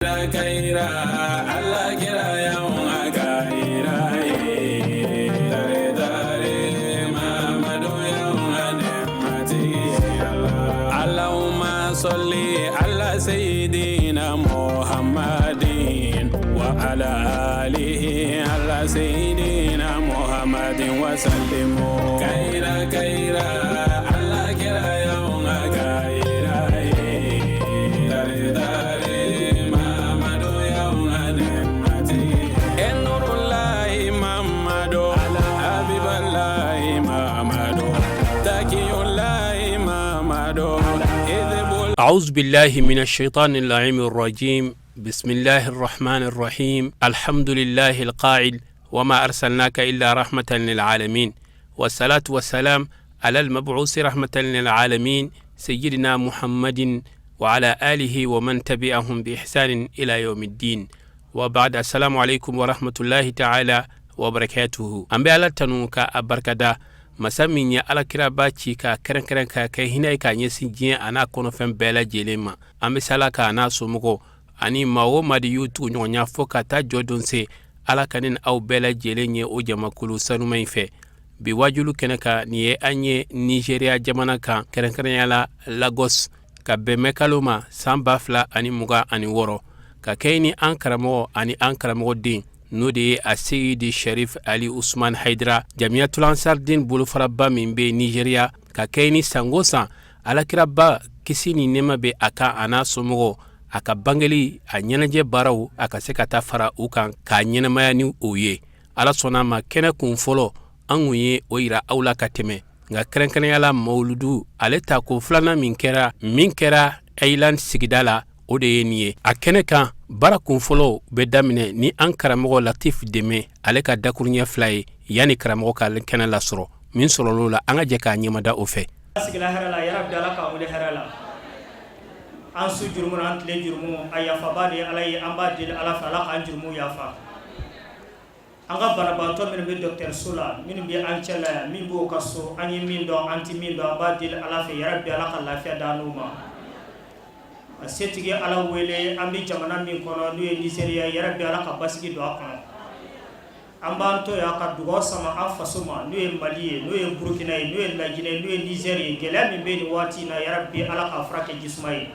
Ala kira Allahumma salli ala sayyidina Muhammadin wa ala alihi ala sayyidina Muhammadin wa sallim kayira kayira Ala kira أعوذ بالله من الشيطان اللعين الرجيم. بسم الله الرحمن الرحيم. الحمد لله القائل وما أرسلناك إلا رحمة للعالمين، والصلاة والسلام على المبعوث رحمة للعالمين سيدنا محمد وعلى آله ومن تبعهم بإحسان إلى يوم الدين، وبعد، السلام عليكم ورحمة الله تعالى وبركاته. An bɛ Ala tanu ka a barikada, masa min ye Alakiraba ci ka kɛrɛnkɛrɛn ka kɛ hinɛ ye k'a ɲɛsin diɲɛ a n'a kɔnɔfɛn bɛɛ lajɛlen ma. An bɛ sala k'a n'a somɔgɔw ani maa o maa de y'u tugu ɲɔgɔnya fo ka taa jɔ don se. Ala ka ne ni aw bɛɛ lajɛlen ye o jamakulu sanuma in fɛ. Bi wajulu kɛnɛ kan, nin ye an ye Nizeriya jamana kan, kɛrɛnkɛrɛnya la Lagos, ka bɛn mɛ kalo ma san 2026, ka kɛ ni an karamɔgɔ ani an karamɔgɔden, n'o de ye a Seyidi Sharif Ali Usman Haidara, Jamiyatul Ansardin bolofaraba min bɛ Nizeriya, ka kɛ ni sango san Alakiraba kisi ni nɛɛma bɛ a kan a n'a somɔgɔw, a ka bangeli a ɲɛnajɛ baaraw, a ka se ka taa fara u kan k'a ɲɛnamaya ni o ye. Ala sɔnna a ma, kɛnɛ kun fɔlɔ an kun ye o yira aw la ka tɛmɛ, nka kɛrɛnkɛrɛnya la mawuludu ale ta ko filanan min kɛra Island sigida la, o de ye nin ye. A kɛnɛ kan, baara kun fɔlɔ bɛ daminɛ ni an karamɔgɔ Latif Dɛmɛ ale ka dakuruɲɛ 2 ye. Yanni karamɔgɔ ka kɛnɛ lasɔrɔ min sɔrɔla la, an ka jɛ k'a ɲɛmada o fɛ. Sigila hɛrɛ la yarabi. Ala k'an wuli hɛrɛ la. An su jurumu, an tile jurumu, a yafaba de ye Ala ye. An b'a deli Ala fɛ, Ala k'an jurumu yafa. An ka banabaatɔ minnu bɛ dɔgɔtɔrɔso la, minnu bɛ an cɛ la yan, min b'o ka so, an ye min dɔn, an tɛ min dɔn, an b'a deli Ala fɛ yarabi, Ala ka lafiya d'an n'u ma. A setigi Ala wele, an bɛ jamana min kɔnɔ, n'o ye Nizeriya, yarabi, Ala ka basigi don a kɔnɔ. An b'an to yan ka dugawu sama an faso ma, n'o ye Mali ye, n'o ye Burukina ye, n'o ye Lajinɛ ye, n'o ye Nizɛri ye. Gɛlɛya min bɛ nin waati in na, yarabi, Ala k'a furakɛ jisuma ye.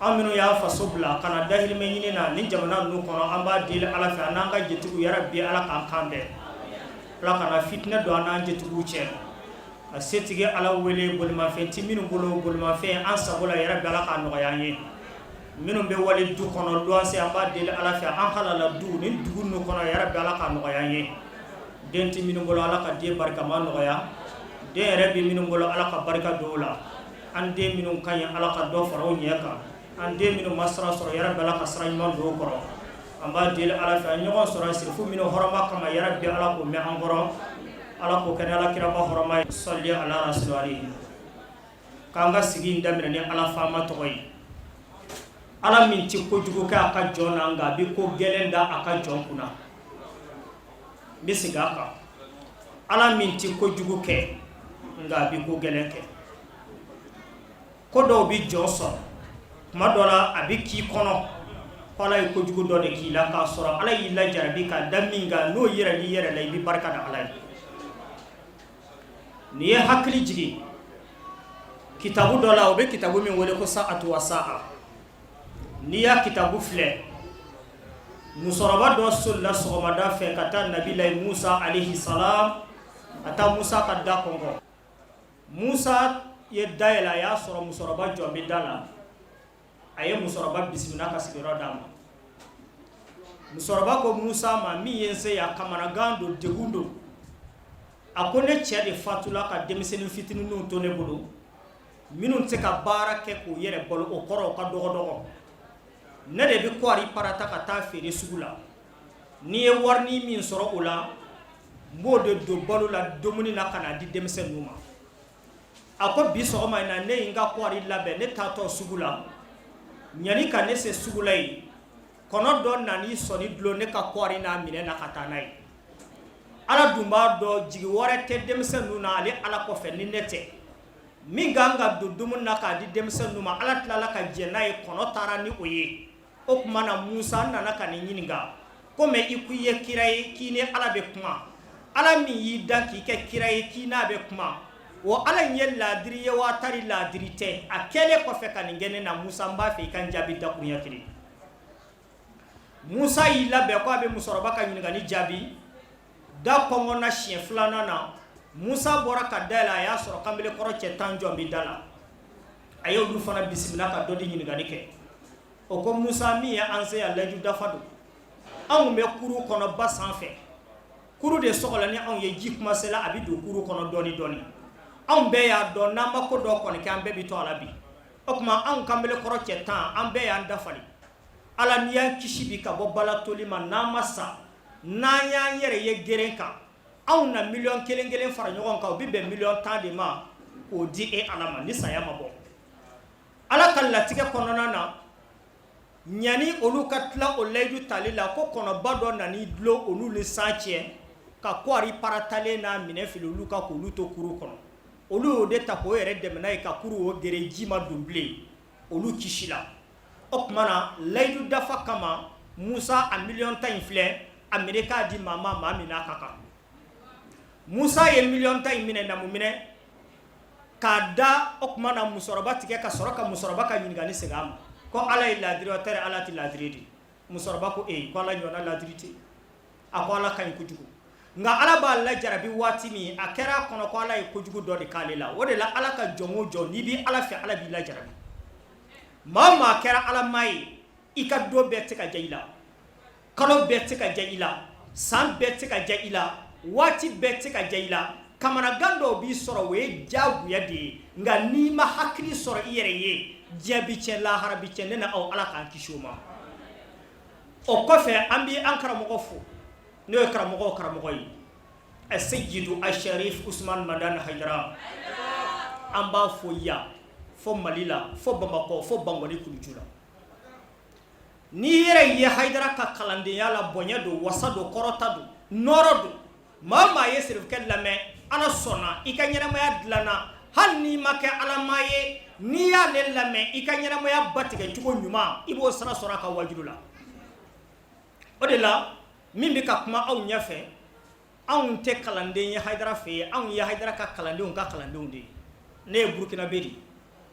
An minnu y'a faso bila ka na dahirimɛ ɲini na ni jamana ninnu kɔnɔ, an b'a deli Ala fɛ, an n'an ka jetigiw, yarabi, Ala k'an kan bɛn, Ala kana fitinɛ don an n'an jetigiw cɛ. Ka setigi Ala wele, bolimafɛn ti minnu bolo, bolimafɛn an sago la, yarabi, Ala k'a nɔgɔya an ye. Minnu bɛ wali du kɔnɔ luwanse, an b'a deli Ala fɛ, an halala du ni dugu ninnu kɔnɔ, yarabi, Ala k'a nɔgɔya an ye. Den ti minnu bolo, Ala ka den barikama nɔgɔya. Den yɛrɛ bɛ minnu bolo, Ala ka barika don o la. An den minnu ka ɲi, Ala ka dɔ fara u ɲɛ kan. An den minnu ma sira sɔrɔ, yarabi, Ala ka sira ɲuman don o kɔrɔ. An b'a deli Ala fɛ, an ɲɔgɔn sɔrɔ sirifu minnu hɔrɔma kama, yarabi, Ala k'o mɛn an kɔrɔ, Ala k'o kɛ ni Ala kiraba hɔrɔma ye. Sɔli ala rasuli. K'an ka sigi in daminɛ ni Ala faama tɔgɔ ye, Ala min tɛ kojugu kɛ a ka jɔn na, nka a bɛ ko gɛlɛn da a ka jɔn kunna. N bɛ segin a kan: Ala min tɛ kojugu kɛ, nka a bɛ ko gɛlɛn kɛ. Ko dɔw bɛ jɔn sɔrɔ, tuma dɔ la a bɛ k'i kɔnɔ ko Ala ye kojugu dɔ de k'i la, k'a sɔrɔ Ala y'i lajarabi k'a da min kan, n'o yɛrɛ n'i yɛrɛ la, i bɛ barika da Ala ye. N'i ye hakili jigin kitabu dɔ la, o bɛ kitabu min wele ko Saatu wa Saa, n'i y'a kitabu filɛ, musokɔrɔba dɔ solila sɔgɔmada fɛ ka taa Nabilayi Musa alayhi salam, ka taa Musa ka da kɔnkɔn. Musa ye da yɛlɛ, a y'a sɔrɔ musokɔrɔba jɔ bɛ da la. A ye musokɔrɔba bisimila ka sigiyɔrɔ d'a ma. Musokɔrɔba ko Musa ma: "Min ye n se yan, kamanagan don, degun don." A ko: "Ne cɛ de fatula ka denmisɛnnin fitininw to ne bolo, minnu tɛ se ka baara kɛ k'u yɛrɛ balo, o kɔrɔ u ka dɔgɔ dɔgɔ. Ne de bɛ kɔɔri parata ka taa feere sugu la. N'i ye warini min sɔrɔ o la, n b'o de don balo la, dumuni na, ka n'a di denmisɛnninw ma." A ko: "Bi sɔgɔma in na, ne ye n ka kɔɔri labɛn, ne taatɔ sugu la, ɲani ka ne se sugu la yen, kɔnɔ dɔ nan'i sɔni dulon ne ka kɔɔri n'a minɛ na ka taa n'a ye. Ala dun b'a dɔn, jigi wɛrɛ tɛ denmisɛnnin ninnu na ale Ala kɔfɛ ni ne tɛ. Min kan ka don dumuni na k'a di denmisɛnnin ninnu ma, Ala tilala ka jɛn n'a ye, kɔnɔ taara ni o ye. O tuma na Musa nana ka n'i ɲininka, komi i ko i ye kira ye, k'i ni Ala bɛ kuma, Ala min y'i dan k'i kɛ kira ye, k'i n'a bɛ kuma, o Ala in ye laadiri ye wa tari laadiri tɛ? A kɛlen kɔfɛ ka nin kɛ ne na, Musa, n b'a fɛ i ka n jaabi dakurunya kelen. Musa y'i labɛn ko a bɛ musokɔrɔba ka ɲininkali jaabi. Da kɔnkɔnna siɲɛ filanan na, Musa bɔra ka da yɛlɛ, a y'a sɔrɔ kamalenkɔrɔ cɛ 10 jɔn bɛ da la. A ye olu fana bisimila ka dɔ di ɲininkali kɛ. O ko Musa, min ye an se yan, layidu dafa don. Anw bɛ kuru kɔnɔ ba sanfɛ, kuru de sɔgɔla ni anw ye, ji kumasela a bɛ don kuru kɔnɔ dɔɔni dɔɔni. Anw bɛɛ y'a dɔn n'an ma ko dɔ kɔni kɛ, an bɛɛ bɛ to a la bi. O tuma anw kamalenkɔrɔ cɛ 10, an bɛɛ y'an dafali Ala, n'i y'an kisi bi ka bɔ balatoli ma, n'an ma sa, n'an y'an yɛrɛ ye geren kan, anw na miliyɔn kelen kelen fara ɲɔgɔn kan, o bɛ bɛn miliyɔn 10 de ma, k'o di e Ala ma ni saya ma bɔ. Ala ka latigɛ kɔnɔna na, ɲani olu ka tila o layidu tali la, ko kɔnɔba dɔ nan'i dulon olu ni san cɛ, ka kwari paratalen n'a minɛ fili olu kan, k'olu to kuru kɔnɔ. Olu y'o de ta k'o yɛrɛ dɛmɛ n'a ye ka kuru o geren, ji ma don bilen, olu kisila. O tuma na layidu dafa kama, Musa, a miliyɔn 10 in filɛ, a minɛ k'a di maa ma, maa min n'a ka kan. Musa ye miliyɔn 10 in minɛ namu minɛ k'a da. O tuma na musokɔrɔba tigɛ ka sɔrɔ ka musokɔrɔba ka ɲininkali segin a ma ko Ala ye laadiri wa tari Ala tɛ laadiri de? Musokɔrɔba ko ee, ko Ala ɲɔgɔnna laadiri tɛ. A ko Ala ka ɲi kojugu, nka Ala b'a lajarabi waati min, a kɛra a kɔnɔ ko Ala ye kojugu dɔ de k'ale la. O de la, Ala ka jɔn o jɔn, n'i bɛ Ala fɛ, Ala b'i lajarabi. Maa o maa kɛra Ala maa ye, i ka don bɛɛ tɛ ka diya i la, kalo bɛɛ tɛ ka diya i la, san bɛɛ tɛ ka diya i la, waati bɛɛ tɛ ka diya i la. Kamanagan dɔw b'i sɔrɔ, o ye diyagoya de ye. Nka n'i ma hakili sɔrɔ i yɛrɛ ye, diɲɛ bi tiɲɛ, lahara bi tiɲɛ. Ne na aw, Ala k'an kisi o ma. O kɔfɛ, an bɛ an karamɔgɔ fo, n'o ye karamɔgɔ karamɔgɔ ye, Seyidu Asharif Usman Madani Hayidara. An b'a fo yan fo Mali la, fo Bamakɔ, fo Bankɔni kuluju la. N'i yɛrɛ ye Hayidara ka kalandenya la, bonya don, wasa don, kɔrɔta don, nɔɔrɔ don. Maa o maa ye serifukɛ lamɛn, Ala sɔnna i ka ɲɛnamaya dilanna. Hali n'i ma kɛ Ala maa ye, n'i y'ale lamɛn, i ka ɲɛnamaya batigɛ cogo ɲuman, i b'o sira sɔrɔ a ka wajulu la. O de la, min bɛ ka kuma aw ɲɛfɛ, anw tɛ kalanden ye Hayidara fɛ yen, anw ye Hayidara ka kalandenw ka kalandenw de ye. Ne ye Burukinabe de ye.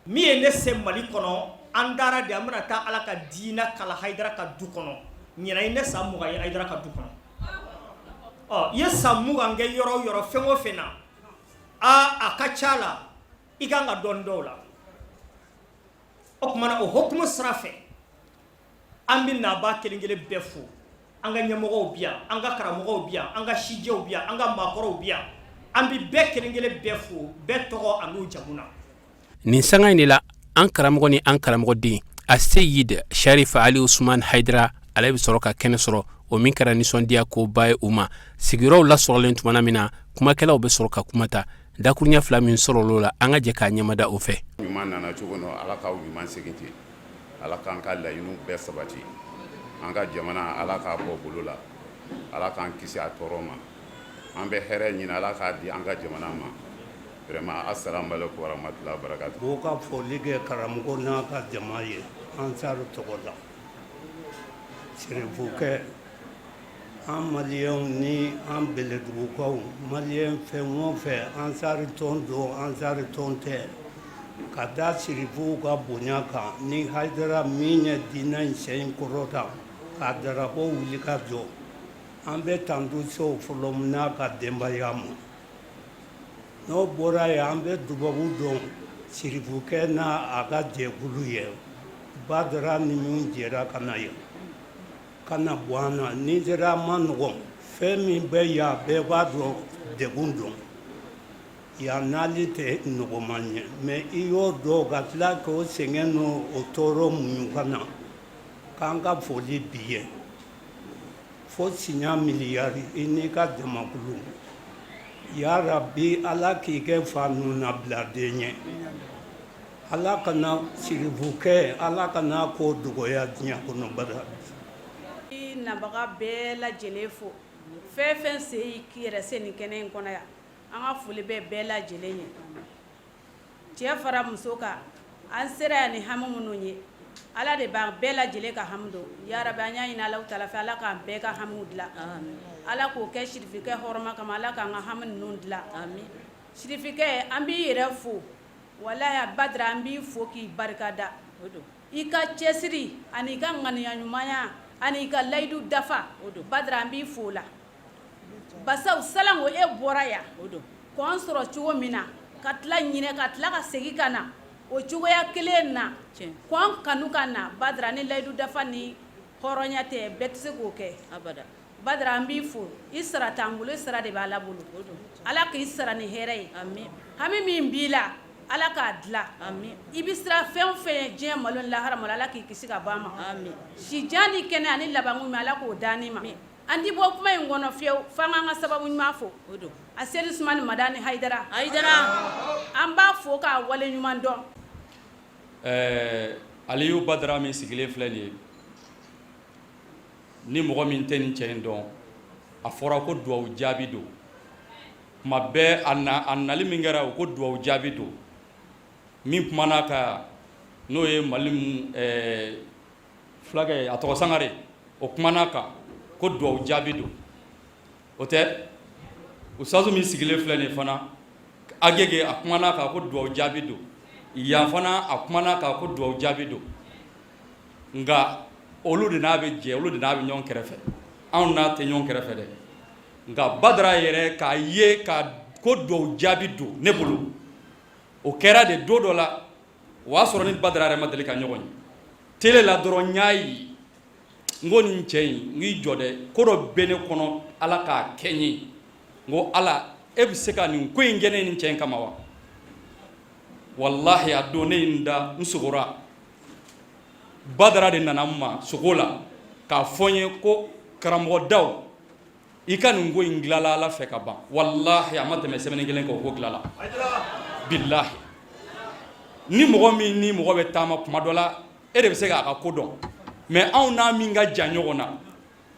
Min ye ne se Mali kɔnɔ, an taara de, an bɛna taa Ala ka diinɛ kalan Hayidara ka du kɔnɔ. Ɲinan ye ne san 20 ye Hayidara ka du kɔnɔ. Ɔ, i ye san 20 kɛ yɔrɔ o yɔrɔ, fɛn o fɛn na, aa, a ka ca la i kan ka dɔɔnin dɔw la. O tuma na, o hukumu sira fɛ, an bɛ nabaa kelen kelen bɛɛ fo. An ka ɲɛmɔgɔw bi yan, an ka karamɔgɔw bi yan, an ka sijɛw bi yan, an ka maakɔrɔw bi yan. An bɛ bɛɛ kelen kelen bɛɛ fo, bɛɛ tɔgɔ an'u jamu na. Nin sanga in de la, an karamɔgɔ ni an karamɔgɔden Aseyid Sharif Ali Usman Hayidara, ale bɛ sɔrɔ ka kɛnɛ sɔrɔ. O min kɛra nisɔndiya koba ye u ma. Sigiyɔrɔw lasɔrɔlen tumana min na, kumakɛlaw bɛ sɔrɔ ka kuma ta. Dakuruɲɛ fila min sɔrɔla o la, an ka jɛ k'a ɲɛmada o fɛ. Ɲuman nana cogo min, Ala k'aw ɲuman segin ten. Ala k'an ka laɲiniw bɛɛ sabati. An ka jamana, Ala k'a bɔ bolo la, Ala k'an kisi a tɔɔrɔ ma. An bɛ hɛrɛ ɲini, Ala k'a di an ka jamana ma. Vraiment, assalamu alaikum warahmatullahi wabarakatuh. B'o ka foli kɛ karamɔgɔ n'a ka jama ye Ansar tɔgɔ la. Serifukɛ, an maliyɛnw ni an bɛlɛdugukaw, maliyɛn fɛn o fɛn, Ansar tɔn don, Ansar tɔn tɛ, ka da sirifuw ka bonya kan ni Hayidara min ye diinɛ in sen kɔrɔta k'a darapo wuli ka jɔ, an bɛ tantu se o fɔlɔ n'a ka denbaya ma. N'o bɔra yen, an bɛ dubabu don sirifukɛ n'a a ka jɛkulu ye, Badara ni min jɛra ka na yan, ka na bɔ an na. Nizeriya ma nɔgɔn, fɛn min bɛ yan, bɛɛ b'a dɔn, degun don yan, n'ale tɛ nɔgɔman ye. Mais i y'o dɔn ka tila k'o sɛgɛn n'o tɔɔrɔ muɲu ka na, k'an ka foli bi ye fo siɲɛ miliyari, i n'i ka jamakulu. Ya rabi, Ala k'i kɛ fa nɔnabiladen ye. Ala kana sirifukɛ, Ala kana ko dɔgɔya diɲɛ kɔnɔ bada. I nabaga bɛɛ lajɛlen fo, fɛn fɛn se k'i yɛrɛ se nin kɛnɛ in kɔnɔ yan, an ka foli bɛ bɛɛ lajɛlen ye, cɛ fara muso kan. An sera yan ni hami minnu ye. Ala de b'an bɛɛ lajɛlen ka hami dɔn. Yarabi, an y'a ɲini Alahu taala fɛ, Ala k'an bɛɛ ka hamiw dilan. Ala k'o kɛ sirifikɛ hɔrɔma kama. Ala k'an ka hami ninnu dilan. Sirifikɛ, an b'i yɛrɛ fo. Walahi Badara, an b'i fo k'i barikada. I ka cɛsiri ani i ka ŋaniya ɲumanya ani i ka layidu dafa, Badara, an b'i fo la. Basaw salanko e bɔra yan k'an sɔrɔ cogo min na, ka tila ɲinɛ, ka tila ka segin ka na o cogoya kelen na, k'an kanu ka na, Badara, ni layidu dafa ni hɔrɔnya tɛ, bɛɛ tɛ se k'o kɛ. Badara, an b'i fo. I sara t'an bolo, i sara de bɛ Ala bolo. Ala k'i sara ni hɛrɛ ye. Hami min b'i la, Ala k'a dilan. I bɛ siran fɛn o fɛn ye diɲɛ malo ni lahara malo, Ala k'i kisi ka bɔ a ma. Sijan ni kɛnɛ ani labanko ɲuman, Ala k'o d'an ma. An ti bɔ kuma in kɔnɔ fiyewu f'an k'an ka sababu ɲuman fo, a Seyidi Usumani Madani Hayidara. An b'a fo k'a wale ɲuman dɔn. Ɛɛ, Aliyu Badara min sigilen filɛ nin ye, ni mɔgɔ min tɛ nin cɛ in dɔn, a fɔra ko duwawu jaabi don tuma bɛɛ. A na, a nali min kɛra, o ko duwawu jaabi don. Min kumana kan, n'o ye Mali fulakɛ, a tɔgɔ Sangare, o kumana kan ko duwawu jaabi don. O tɛ usazu min sigilen filɛ nin fana, Agege, a kumana kan ko duwawu jaabi don. Yan fana, a kumana kan ko duwawu jaabi don. Nka olu de n'a bɛ jɛ, olu de n'a bɛ ɲɔgɔn kɛrɛfɛ, anw n'a tɛ ɲɔgɔn kɛrɛfɛ dɛ. Nka Badara yɛrɛ k'a ye ka ko duwawu jaabi don ne bolo, o kɛra de don dɔ la, o y'a sɔrɔ ni Badara yɛrɛ ma deli ka ɲɔgɔn ye télé la dɔrɔn. N y'a ye, n ko nin cɛ in, n k'i jɔ dɛ, ko dɔ bɛ ne kɔnɔ, Ala k'a kɛ n ye. N ko Ala, e bɛ se ka nin ko in kɛ ne nin cɛ in kama wa? Walahi, a don ne ye n da, n sogora. Badara de nana n ma sogo la k'a fɔ n ye ko karamɔgɔ Daw, i ka nin ko in dilala Ala fɛ ka ban. Walahi, a ma tɛmɛ semaine kelen kan, o ko dilala. Bilahi, ni mɔgɔ min ni mɔgɔ bɛ taama kuma dɔ la, e de bɛ se k'a ka ko dɔn. Mais anw n'a min ka jan ɲɔgɔn na,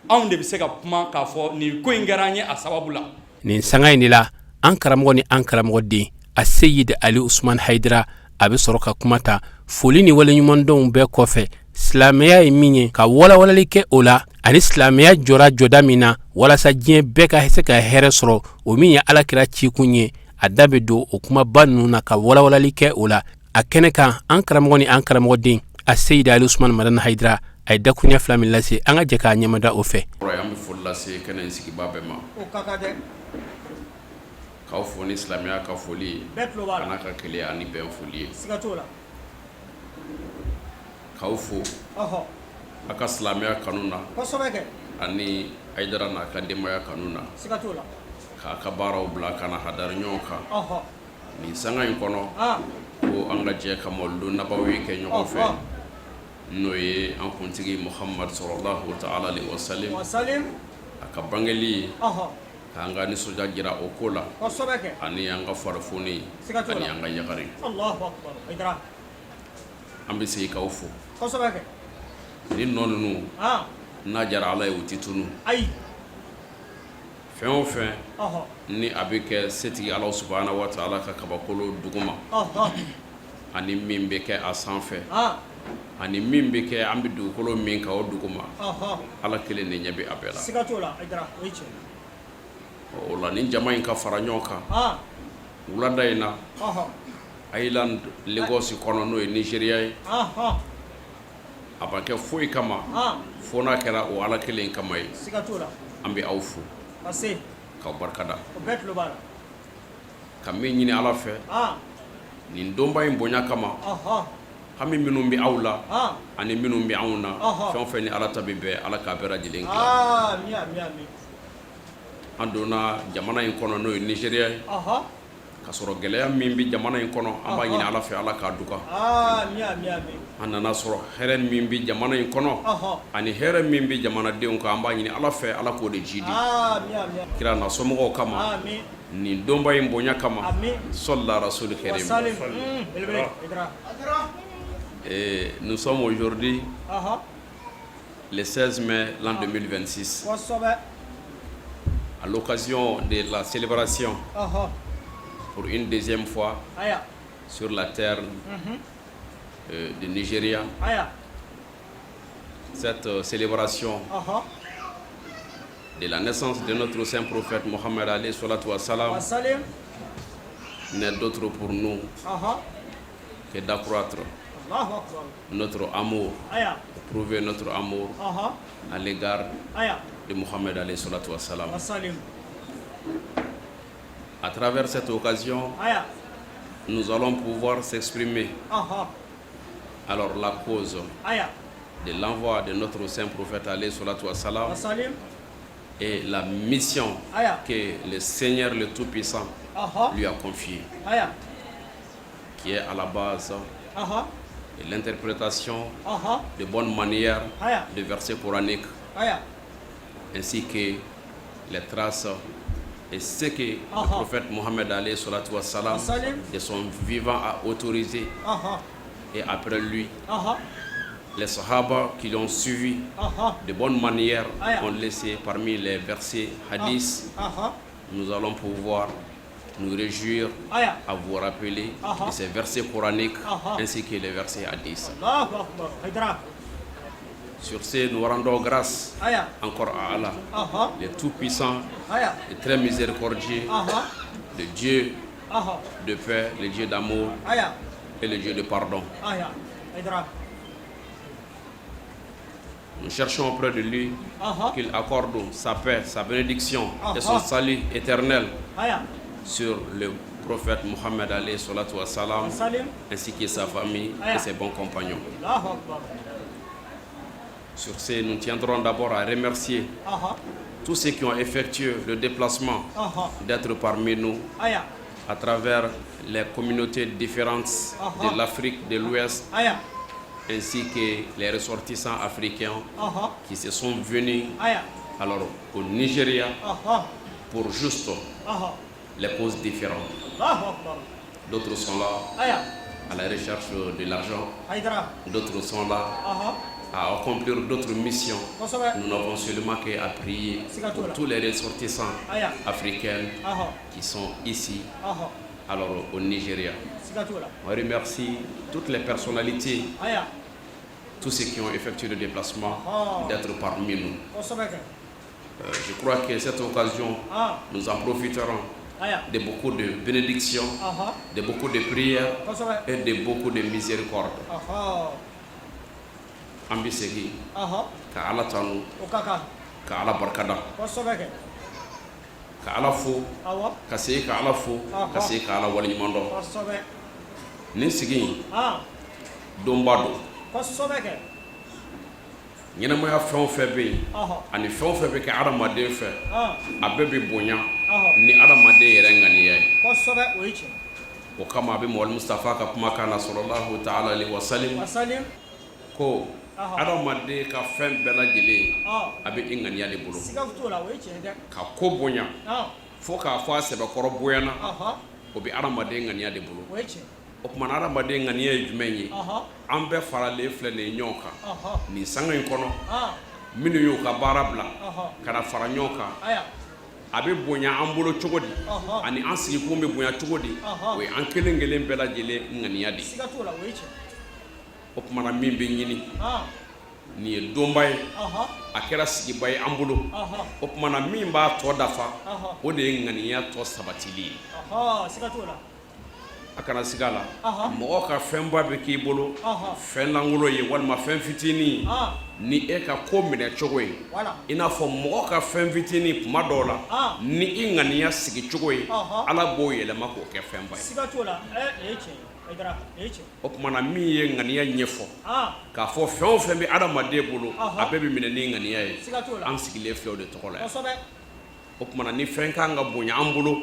anw de bɛ se ka kuma k'a fɔ nin ko in kɛra an ye a sababu la. Nin sanga in de la, an karamɔgɔ ni an karamɔgɔden, a Seyidi Ali Usumani Hayidara, a bɛ sɔrɔ ka kuma ta. Foli ni waleɲumandɔnw bɛɛ kɔfɛ, silamɛya ye min ye, ka walawalali kɛ o la, ani silamɛya jɔra jɔda min na walasa diɲɛ bɛɛ ka se ka hɛrɛ sɔrɔ, o min ye Alakira cikun ye, a da bɛ don o kumaba ninnu na ka walawalali kɛ o la. A kɛnɛ kan, an karamɔgɔ ni an karamɔgɔden, a Seyidi Ali Usumani Madani Hayidara, a ye dakuruɲɛ fila min lase, an ka jɛ k'a ɲɛmada o fɛ. An bɛ foli lase kɛnɛ in sigibaa bɛɛ ma, k'aw fo ni silamɛya ka foli ye, a n'a ka kelenya ani bɛn foli ye, k'aw fo a ka silamɛya kanu na ani Hayidara n'a ka denbaya kanu na, k'a ka baaraw bila ka na hadara ɲɔgɔn kan nin sanga in kɔnɔ, ko an ka jɛ ka mawuludu nabawi kɛ ɲɔgɔn fɛ, n'o ye an kuntigi Muhamadu salalahu taala alehi wasalim a ka bangeli ye, k'an ka nisɔndiya jira o ko la, ani an ka farifoni ani an ka yagari. An bɛ segin k'aw fo. Ni nɔ ninnu n'a diyara Ala ye, u tɛ tunun. Fɛn o fɛn ni a bɛ kɛ setigi Ala subahana wa taala ka kabakolo duguma, ani min bɛ kɛ a sanfɛ, ani min bɛ kɛ an bɛ dugukolo min kan o duguma, Ala kelen de ɲɛ bɛ a bɛɛ la. O la, ni jama in ka fara ɲɔgɔn kan wulada in na Island Lagos kɔnɔ, n'o ye Nizeriya ye, a ma kɛ foyi kama fo n'a kɛra o Ala kelen kama ye. An bɛ aw fo k'aw barikada, ka min ɲini Ala fɛ nin donba in bonya kama, hami minnu bɛ aw la ani minnu bɛ anw na, fɛn o fɛn ni Ala ta bɛ bɛn, Ala k'a bɛɛ lajɛlen dilan. An donna jamana in kɔnɔ, n'o ye Nizeriya ye, ka sɔrɔ gɛlɛya min bɛ jamana in kɔnɔ, an b'a ɲini Ala fɛ, Ala k'a duga. An nana sɔrɔ hɛrɛ min bɛ jamana in kɔnɔ ani hɛrɛ min bɛ jamanadenw kan, an b'a ɲini Ala fɛ, Ala k'o de jidi kira n'a somɔgɔw kama nin donba in bonya kama. Sɔlila rasuli karim. Nous sommes aujourd'hui le 16 mai l'an 2026, à l'occasion de la célébration pour une deuxième fois sur la terre de Nigeria. Cette célébration de la naissance de notre saint prophète Mohammed alayhi salatu wa salam n'est d'autre pour nous que d'accroître notre amour, prouver notre amour à l'égard de Mohammed alayhi salatu wa salam. À travers cette occasion, nous allons pouvoir s'exprimer. Alors la cause de l'envoi de notre saint prophète alayhi salatu wa salam et la mission que le Seigneur le Tout-Puissant lui a confiée, qui est à la base de l'interprétation de bonne manière de versets coraniques, ainsi que les traces et ce que le prophète Mohammed alayhi salatu wa salam de son vivant a autorisé et après lui les sahaba qui l'ont suivi de bonne manière ont laissé parmi les versets hadiths. Nous allons pouvoir nous réjouir à vous rappeler de ces versets coraniques ainsi que les versets hadiths. Sur ce, nous rendons grâce encore à Allah, le Tout-Puissant et très miséricordieux, le Dieu de paix, le Dieu d'amour et le Dieu de pardon. Nous cherchons auprès de lui qu'il accorde sa paix, sa bénédiction et son salut éternel sur le prophète Mohammed alayhi salatu wa salam, ainsi que sa famille et ses bons compagnons. Sur ce, nous tiendrons d'abord à remercier tous ceux qui ont effectué le déplacement d'être parmi nous à travers les communautés différentes de l'Afrique de l'Ouest ainsi que les ressortissants africains qui se sont venus alors au Nigeria pour juste les causes différentes. D'autres sont là à la recherche de l'argent, d'autres sont là à accomplir d'autres missions. Nous n'avons seulement qu'à prier pour tous les ressortissants africains qui sont ici, alors au Nigeria. On remercie toutes les personnalités, tous ceux qui ont effectué le déplacement, d'être parmi nous. Je crois que cette occasion, nous en profiterons de beaucoup de bénédictions, de beaucoup de prières et de beaucoup de miséricorde. An bɛ segin ka Ala tanu, ka Ala barikada, ka Ala fo, ka segin ka Ala fo, ka segin ka Ala waleɲuman dɔn. Nin sigi in donba don. Ɲɛnamaya fɛn o fɛn bɛ yen ani fɛn o fɛn bɛ kɛ adamaden fɛ, a bɛɛ bɛ bonya ni adamaden yɛrɛ ŋaniya ye. O kama a bɛ Muhamadu Mustafa ka kumakan na sɔlɔlahu taala alehi wasalim ko adamaden ka fɛn bɛɛ lajɛlen a bɛ i ŋaniya de bolo. Ka ko bonya fo k'a fɔ a sɛbɛkɔrɔ bonyana, o bɛ adamaden ŋaniya de bolo. O tuma na adamaden ŋaniya ye jumɛn ye? An bɛɛ faralen filɛ nin ye ɲɔgɔn kan nin sanga in kɔnɔ, minnu y'u ka baara bila ka na fara ɲɔgɔn kan, a bɛ bonya an bolo cogo di ani an sigikun bɛ bonya cogo di, o ye an kelen kelen bɛɛ lajɛlen ŋaniya de ye. O tuma na min bɛ ɲini, nin ye donba ye, a kɛra sigiba ye an bolo. O tuma na min b'a tɔ dafa, o de ye ŋaniya tɔ sabatili ye. A kana siga a la, mɔgɔ ka fɛnba bɛ k'i bolo fɛn lankolon ye walima fɛn fitinin ye ni e ka ko minɛ cogo ye, i n'a fɔ mɔgɔ ka fɛn fitinin kuma dɔw la ni i ŋaniya sigi cogo ye, Ala b'o yɛlɛma k'o kɛ fɛnba ye. O tuma na min ye ŋaniya ɲɛfɔ k'a fɔ fɛn o fɛn bɛ adamaden bolo, a bɛɛ bɛ minɛ ni ŋaniya ye, an sigilen filɛ o de tɔgɔ la yan. O tuma na ni fɛn kan ka bonya an bolo,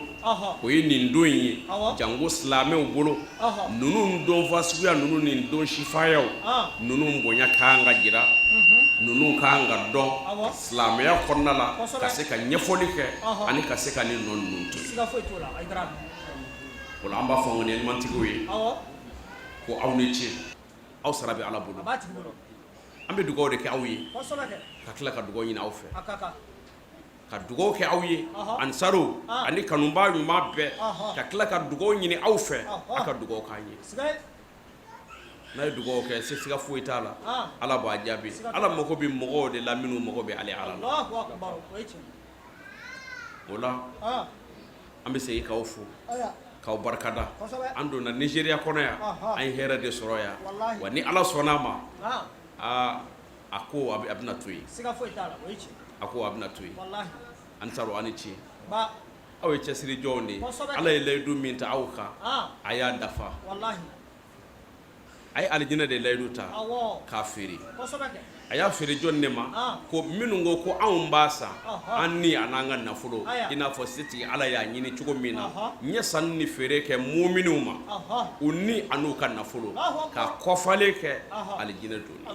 o ye nin don in ye, jango silamɛw bolo. Ninnu donfa suguya ninnu ni don sifayaw ninnu bonya ka kan ka jira, ninnu ka kan ka dɔn silamɛya kɔnɔna la, ka se ka ɲɛfɔli kɛ ani ka se ka nin nɔ ninnu to yen. O la an b'a fɔ ŋaniya ɲumantigiw ye ko aw ni ce, aw sara bɛ Ala bolo. An bɛ dugawu de kɛ aw ye ka tila ka dugawu ɲini aw fɛ, ka dugawu kɛ aw ye ansaru ani kanubaa ɲuman bɛɛ, ka tila ka dugawu ɲini aw fɛ, aw ka dugawu k'an ye. N'a ye dugawu kɛ, se siga foyi t'a la, Ala b'a jaabi. Ala mago bɛ mɔgɔw de la minnu mago bɛ ale Ala la. O la an bɛ segin k'aw fo, k'aw barikada. An donna Nizeriya kɔnɔ yan, an ye hɛrɛ de sɔrɔ yan. Wa ni Ala sɔnna a ma, aa a ko a bɛna to yen, a ko a bɛna to yen. Ansaru, aw ni ce. Aw ye cɛsiri jɔnw de ye. Ala ye layidu min ta aw kan, a y'a dafa. A ye alijinɛ de layidu ta k'a feere. A y'a feere jɔn de ma? Ko minnu ko ko anw b'a san an ni a n'an ka nafolo, i n'a fɔ setigi Ala y'a ɲini cogo min na. N ye sanni ni feere kɛ muminw ma, u ni a n'u ka nafolo, ka kɔfalen kɛ alijinɛ donni.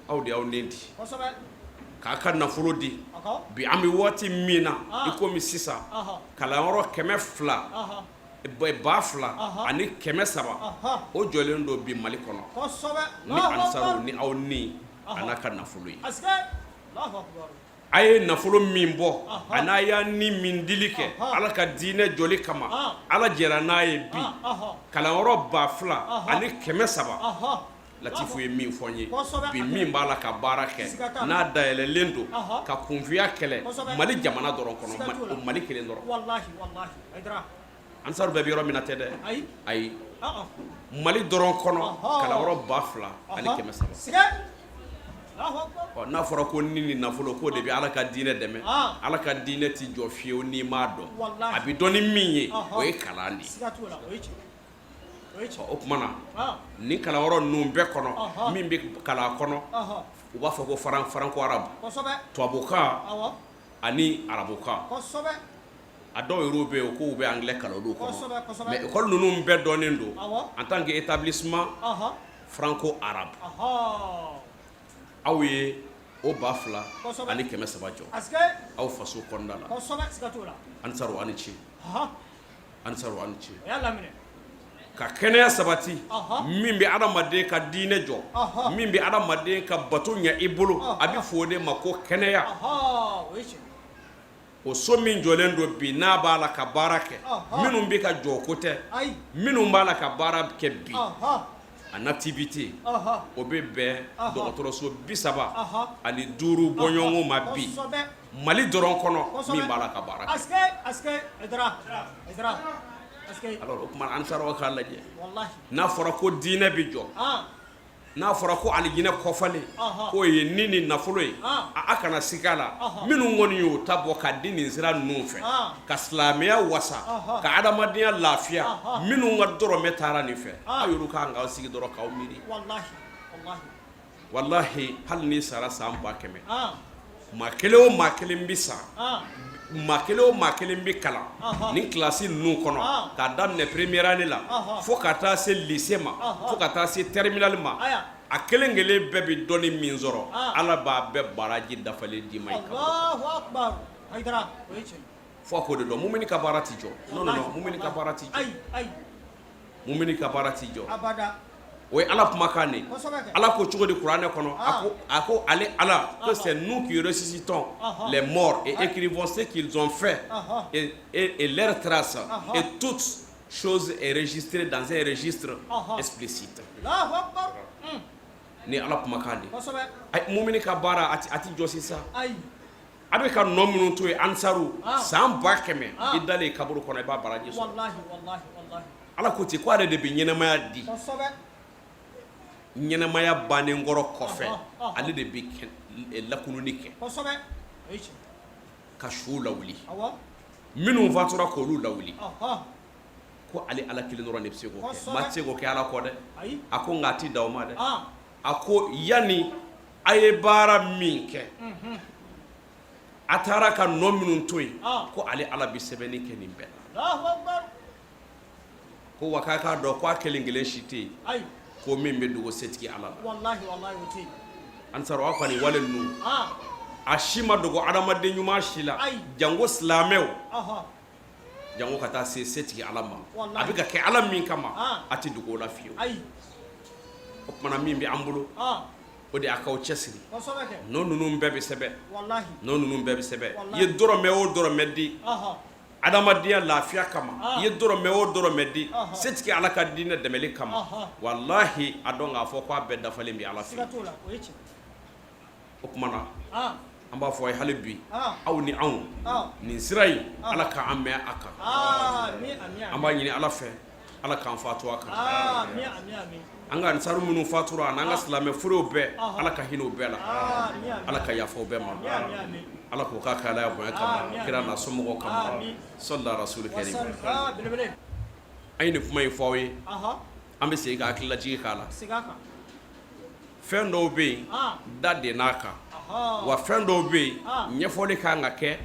Aw de y'aw ni di, k'a ka nafolo di. Bi an bɛ waati min na i komi sisan, kalanyɔrɔ 200, 2300, o jɔlen don bi Mali kɔnɔ ni ansaru ni aw ni a n'a ka nafolo ye. A ye nafolo min bɔ a n'a y'a ni min dili kɛ Ala ka diinɛ jɔli kama, Ala jɛra n'a ye bi kalanyɔrɔ 2300. Latifu ye min fɔ n ye bi, min b'a la ka baara kɛ, n'a dayɛlɛlen don ka kunfiya kɛlɛ Mali jamana dɔrɔn kɔnɔ, o Mali kelen dɔrɔn. Ansaru bɛɛ bɛ yɔrɔ min na tɛ dɛ, ayi, Mali dɔrɔn kɔnɔ kalanyɔrɔ 2300. Ɔ n'a fɔra ko ni ni nafolo k'o de bɛ Ala ka diinɛ dɛmɛ, Ala ka diinɛ tɛ jɔ fiyewu n'i m'a dɔn. A bɛ dɔn ni min ye, o ye kalan de ye. O tuma na nin kalanyɔrɔ ninnu bɛɛ kɔnɔ, min bɛ kalan kɔnɔ, u b'a fɔ ko franco arabe, tubabukan ani arabukan. A dɔw yɛrɛ bɛ yen k'u bɛ anglais kalan olu kɔnɔ. Mais école ninnu bɛɛ dɔnnen don en tant que établissement franco arabe. Aw ye o 2300 jɔ aw faso kɔnɔna la. Ansaru, aw ni ce. Ansaru, aw ni ce. Ka kɛnɛya sabati min bɛ adamaden ka diinɛ jɔ, min bɛ adamaden ka bato ɲɛ i bolo, a bɛ fɔ o de ma ko kɛnɛya. O so min jɔlen don bi, n'a b'a la ka baara kɛ, minnu bɛ ka jɔ ko tɛ, minnu b'a la ka baara kɛ bi en activité, o bɛ bɛn dɔgɔtɔrɔso 35 bɔɲɔgɔnko ma bi Mali dɔrɔn kɔnɔ, min b'a la ka baara kɛ. Alors o tuma ansaru k'a lajɛ, n'a fɔra ko diinɛ bɛ jɔ, n'a fɔra ko alijinɛ kɔfalen k'o ye ni ni nafolo ye, a kana siga la. Minnu kɔni y'o ta bɔ ka di nin sira ninnu fɛ ka silamɛya wasa, ka adamadenya lafiya, minnu ka dɔrɔmɛ taara nin fɛ, aw yɛrɛ kan k'aw sigi dɔrɔn k'aw miiri. Walahi, hali n'i sara san 100 000, maa kelen o maa kelen bɛ sa, maa kelen o maa kelen bɛ kalan nin kilasi ninnu kɔnɔ, k'a daminɛ première année la fo ka taa se lycée ma, fo ka taa se terminale ma, a kelen kelen bɛɛ bɛ dɔnni min sɔrɔ, Ala b'a bɛɛ baraji dafalen d'i ma i kaburu. Fo k'o de dɔn, mumini ka baara tɛ jɔ. Non, non, non, mumini ka baara tɛ jɔ, mumini ka baara tɛ jɔ. O ye Ala kumakan de ye. Ala ko cogo di kuranɛ kɔnɔ? A ko ale Ala que c'est nous qui ressuscitons les morts et écrivons ce qu'ils ont fait et leurs traces, et toutes choses est registrée dans un registre explicite. Ni Ala kumakan de ye. Mumini ka baara a tɛ jɔ sisan. A bɛ ka nɔ minnu to yen, ansaru, san 100 000, i dalen kaburu kɔnɔ, i b'a baraji sɔrɔ. Ala ko ten ko ale de bɛ ɲɛnamaya di. Ɲɛnamaya bannen kɔrɔ kɔfɛ, ale de bɛ lakununi kɛ ka suw lawuli, minnu fatura k'olu lawuli, ko ale Ala kelen dɔrɔn de bɛ se k'o kɛ. Maa tɛ se k'o kɛ Ala kɔ dɛ. A ko nka a tɛ dan o ma dɛ. A ko yanni a ye baara min kɛ, a taara ka nɔ minnu to yen, ko ale Ala bɛ sɛbɛnni kɛ nin bɛɛ la. Ko wa k'a k'a dɔn ko a kelen kelen si tɛ yen ko min bɛ dogo setigi Ala la. Ansaru, aw ka nin wale ninnu, a si ma dogo adamaden ɲuman si la, jango silamɛw, jango ka taa se setigi Ala ma. A bɛ ka kɛ Ala min kama, a tɛ dogo o la fiyewu. O tumana min bɛ an bolo, o de y'a k'aw cɛsiri. Nɔ ninnu bɛɛ bɛ sɛbɛn, nɔ ninnu bɛɛ bɛ sɛbɛn. I ye dɔrɔmɛ o dɔrɔmɛ di. Adamadenya lafiya kama i ye dɔrɔmɛ o dɔrɔmɛ di setigi Ala ka diinɛ dɛmɛli kama walahi a dɔn k'a fɔ k'a bɛɛ dafalen bɛ Ala fɛ o tuma na an b'a fɔ a ye hali bi aw ni anw nin sira in Ala k'an mɛn a kan an b'a ɲini Ala fɛ Ala k'an fatu a kan an ka ansaru minnu fatura ani an ka silamɛ furew bɛɛ Ala ka hinɛ u bɛɛ la Ala ka yafa u bɛɛ ma Ala k'o k'a ka Alaya bonya kama kira n'a somɔgɔw kama sɔli rasuli karim an ye nin kuma in fɔ aw ye an bɛ segin ka hakililajigin k'a la fɛn dɔw bɛ yen da de n'a kan wa fɛn dɔw bɛ yen ɲɛfɔli ka kan ka kɛ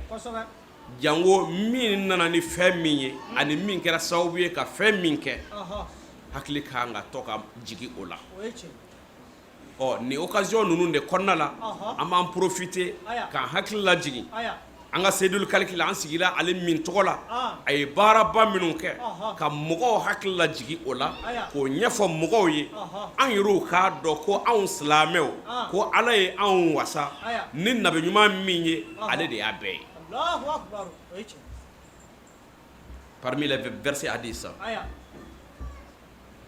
janko min nana ni fɛn min ye ani min kɛra sababu ye ka fɛn min kɛ hakili ka kan ka to ka jigin o la ɔ nin occasion ninnu de kɔnɔna la an b'an profiter k'an hakili lajigin an ka Seydul Kaliki la an sigira ale min tɔgɔ la a ye baaraba minnu kɛ ka mɔgɔw hakili lajigin o la k'o ɲɛfɔ mɔgɔw ye an yɛrɛw k'a dɔn ko anw silamɛw ko Ala ye anw wasa ni nabi ɲuman min ye ale de y'a bɛɛ ye parmi les versets hadiths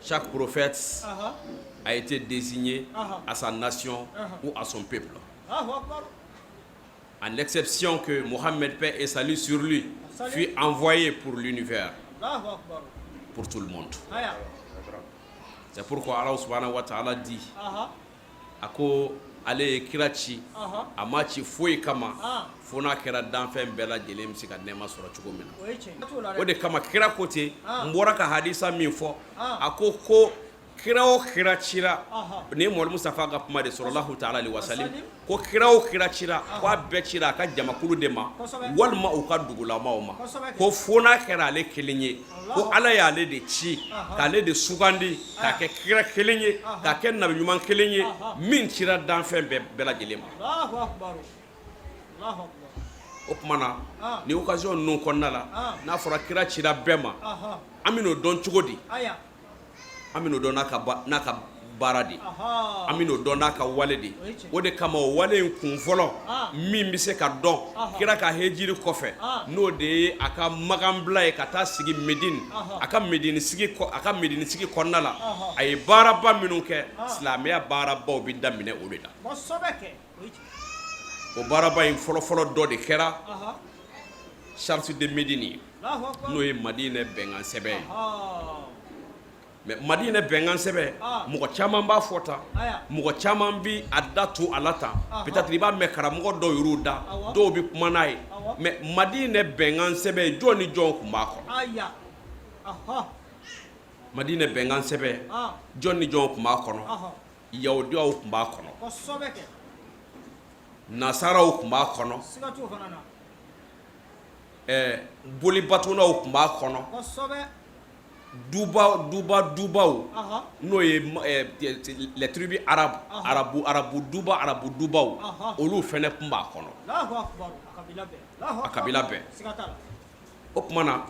chaque prophète a été désigné à sa nation ou à son peuple. À l'exception que Mohammed, paix et salut sur lui, fut envoyé pour l'univers, pour tout le monde. C'est pourquoi Allah subhanahu wa ta'ala dit a ko ale ye kira ci a ma ci foyi kama fo n'a kɛra danfɛn bɛɛ lajɛlen bɛ se ka nɛɛma sɔrɔ cogo min na o de kama kira ko ten n bɔra ka hadisa min fɔ a ko ko kira o kira cira nin ye Muhamadu Mustafa ka kuma de sɔlɔlahu taala alehi wasalim ko kira o kira cira ko a bɛɛ cira a ka jamakulu de ma walima u ka dugulamaw ma ko fo n'a kɛra ale kelen ye ko Ala y'ale de ci k'ale de sugandi k'a kɛ kira kelen ye k'a kɛ nabi ɲuman kelen ye min cira danfɛn bɛɛ lajɛlen ma o tuma na nin occasion ninnu kɔnɔna la n'a fɔra kira cira bɛɛ ma an bɛn'o dɔn cogo di an bɛn'o dɔn n'a ka baara de an bɛn'o dɔn n'a ka wale de o de kama o wale in kun fɔlɔ min bɛ se ka dɔn kira ka hejiri kɔfɛ n'o de ye a ka makanbila ye ka taa sigi Medine a ka Medine sigi a ka Medine sigi kɔnɔna la a ye baaraba minnu kɛ silamɛya baarabaw bɛ daminɛ o de la o baaraba in fɔlɔfɔlɔ dɔ de kɛra charte de Médine ye n'o ye Madinɛ bɛnkan sɛbɛn ye mais Madinɛ bɛnkan sɛbɛn mɔgɔ caman b'a fɔ tan mɔgɔ caman bɛ a da tu a la tan peut-être i b'a mɛn karamɔgɔ dɔw yɛrɛw da dɔw bɛ kuma n'a ye mais Madinɛ bɛnkan sɛbɛn jɔn ni jɔn tun b'a kɔnɔ Madinɛ bɛnkan sɛbɛn jɔn ni jɔn tun b'a kɔnɔ yahudiyaw tun b'a kɔnɔ nasaraw tun b'a kɔnɔ bolibatonaw tun b'a kɔnɔ duba duba dubaw n'o ye les tribus arabes arabu arabu duba arabu dubaw olu fana tun b'a kɔnɔ a kabila bɛɛ o tuma na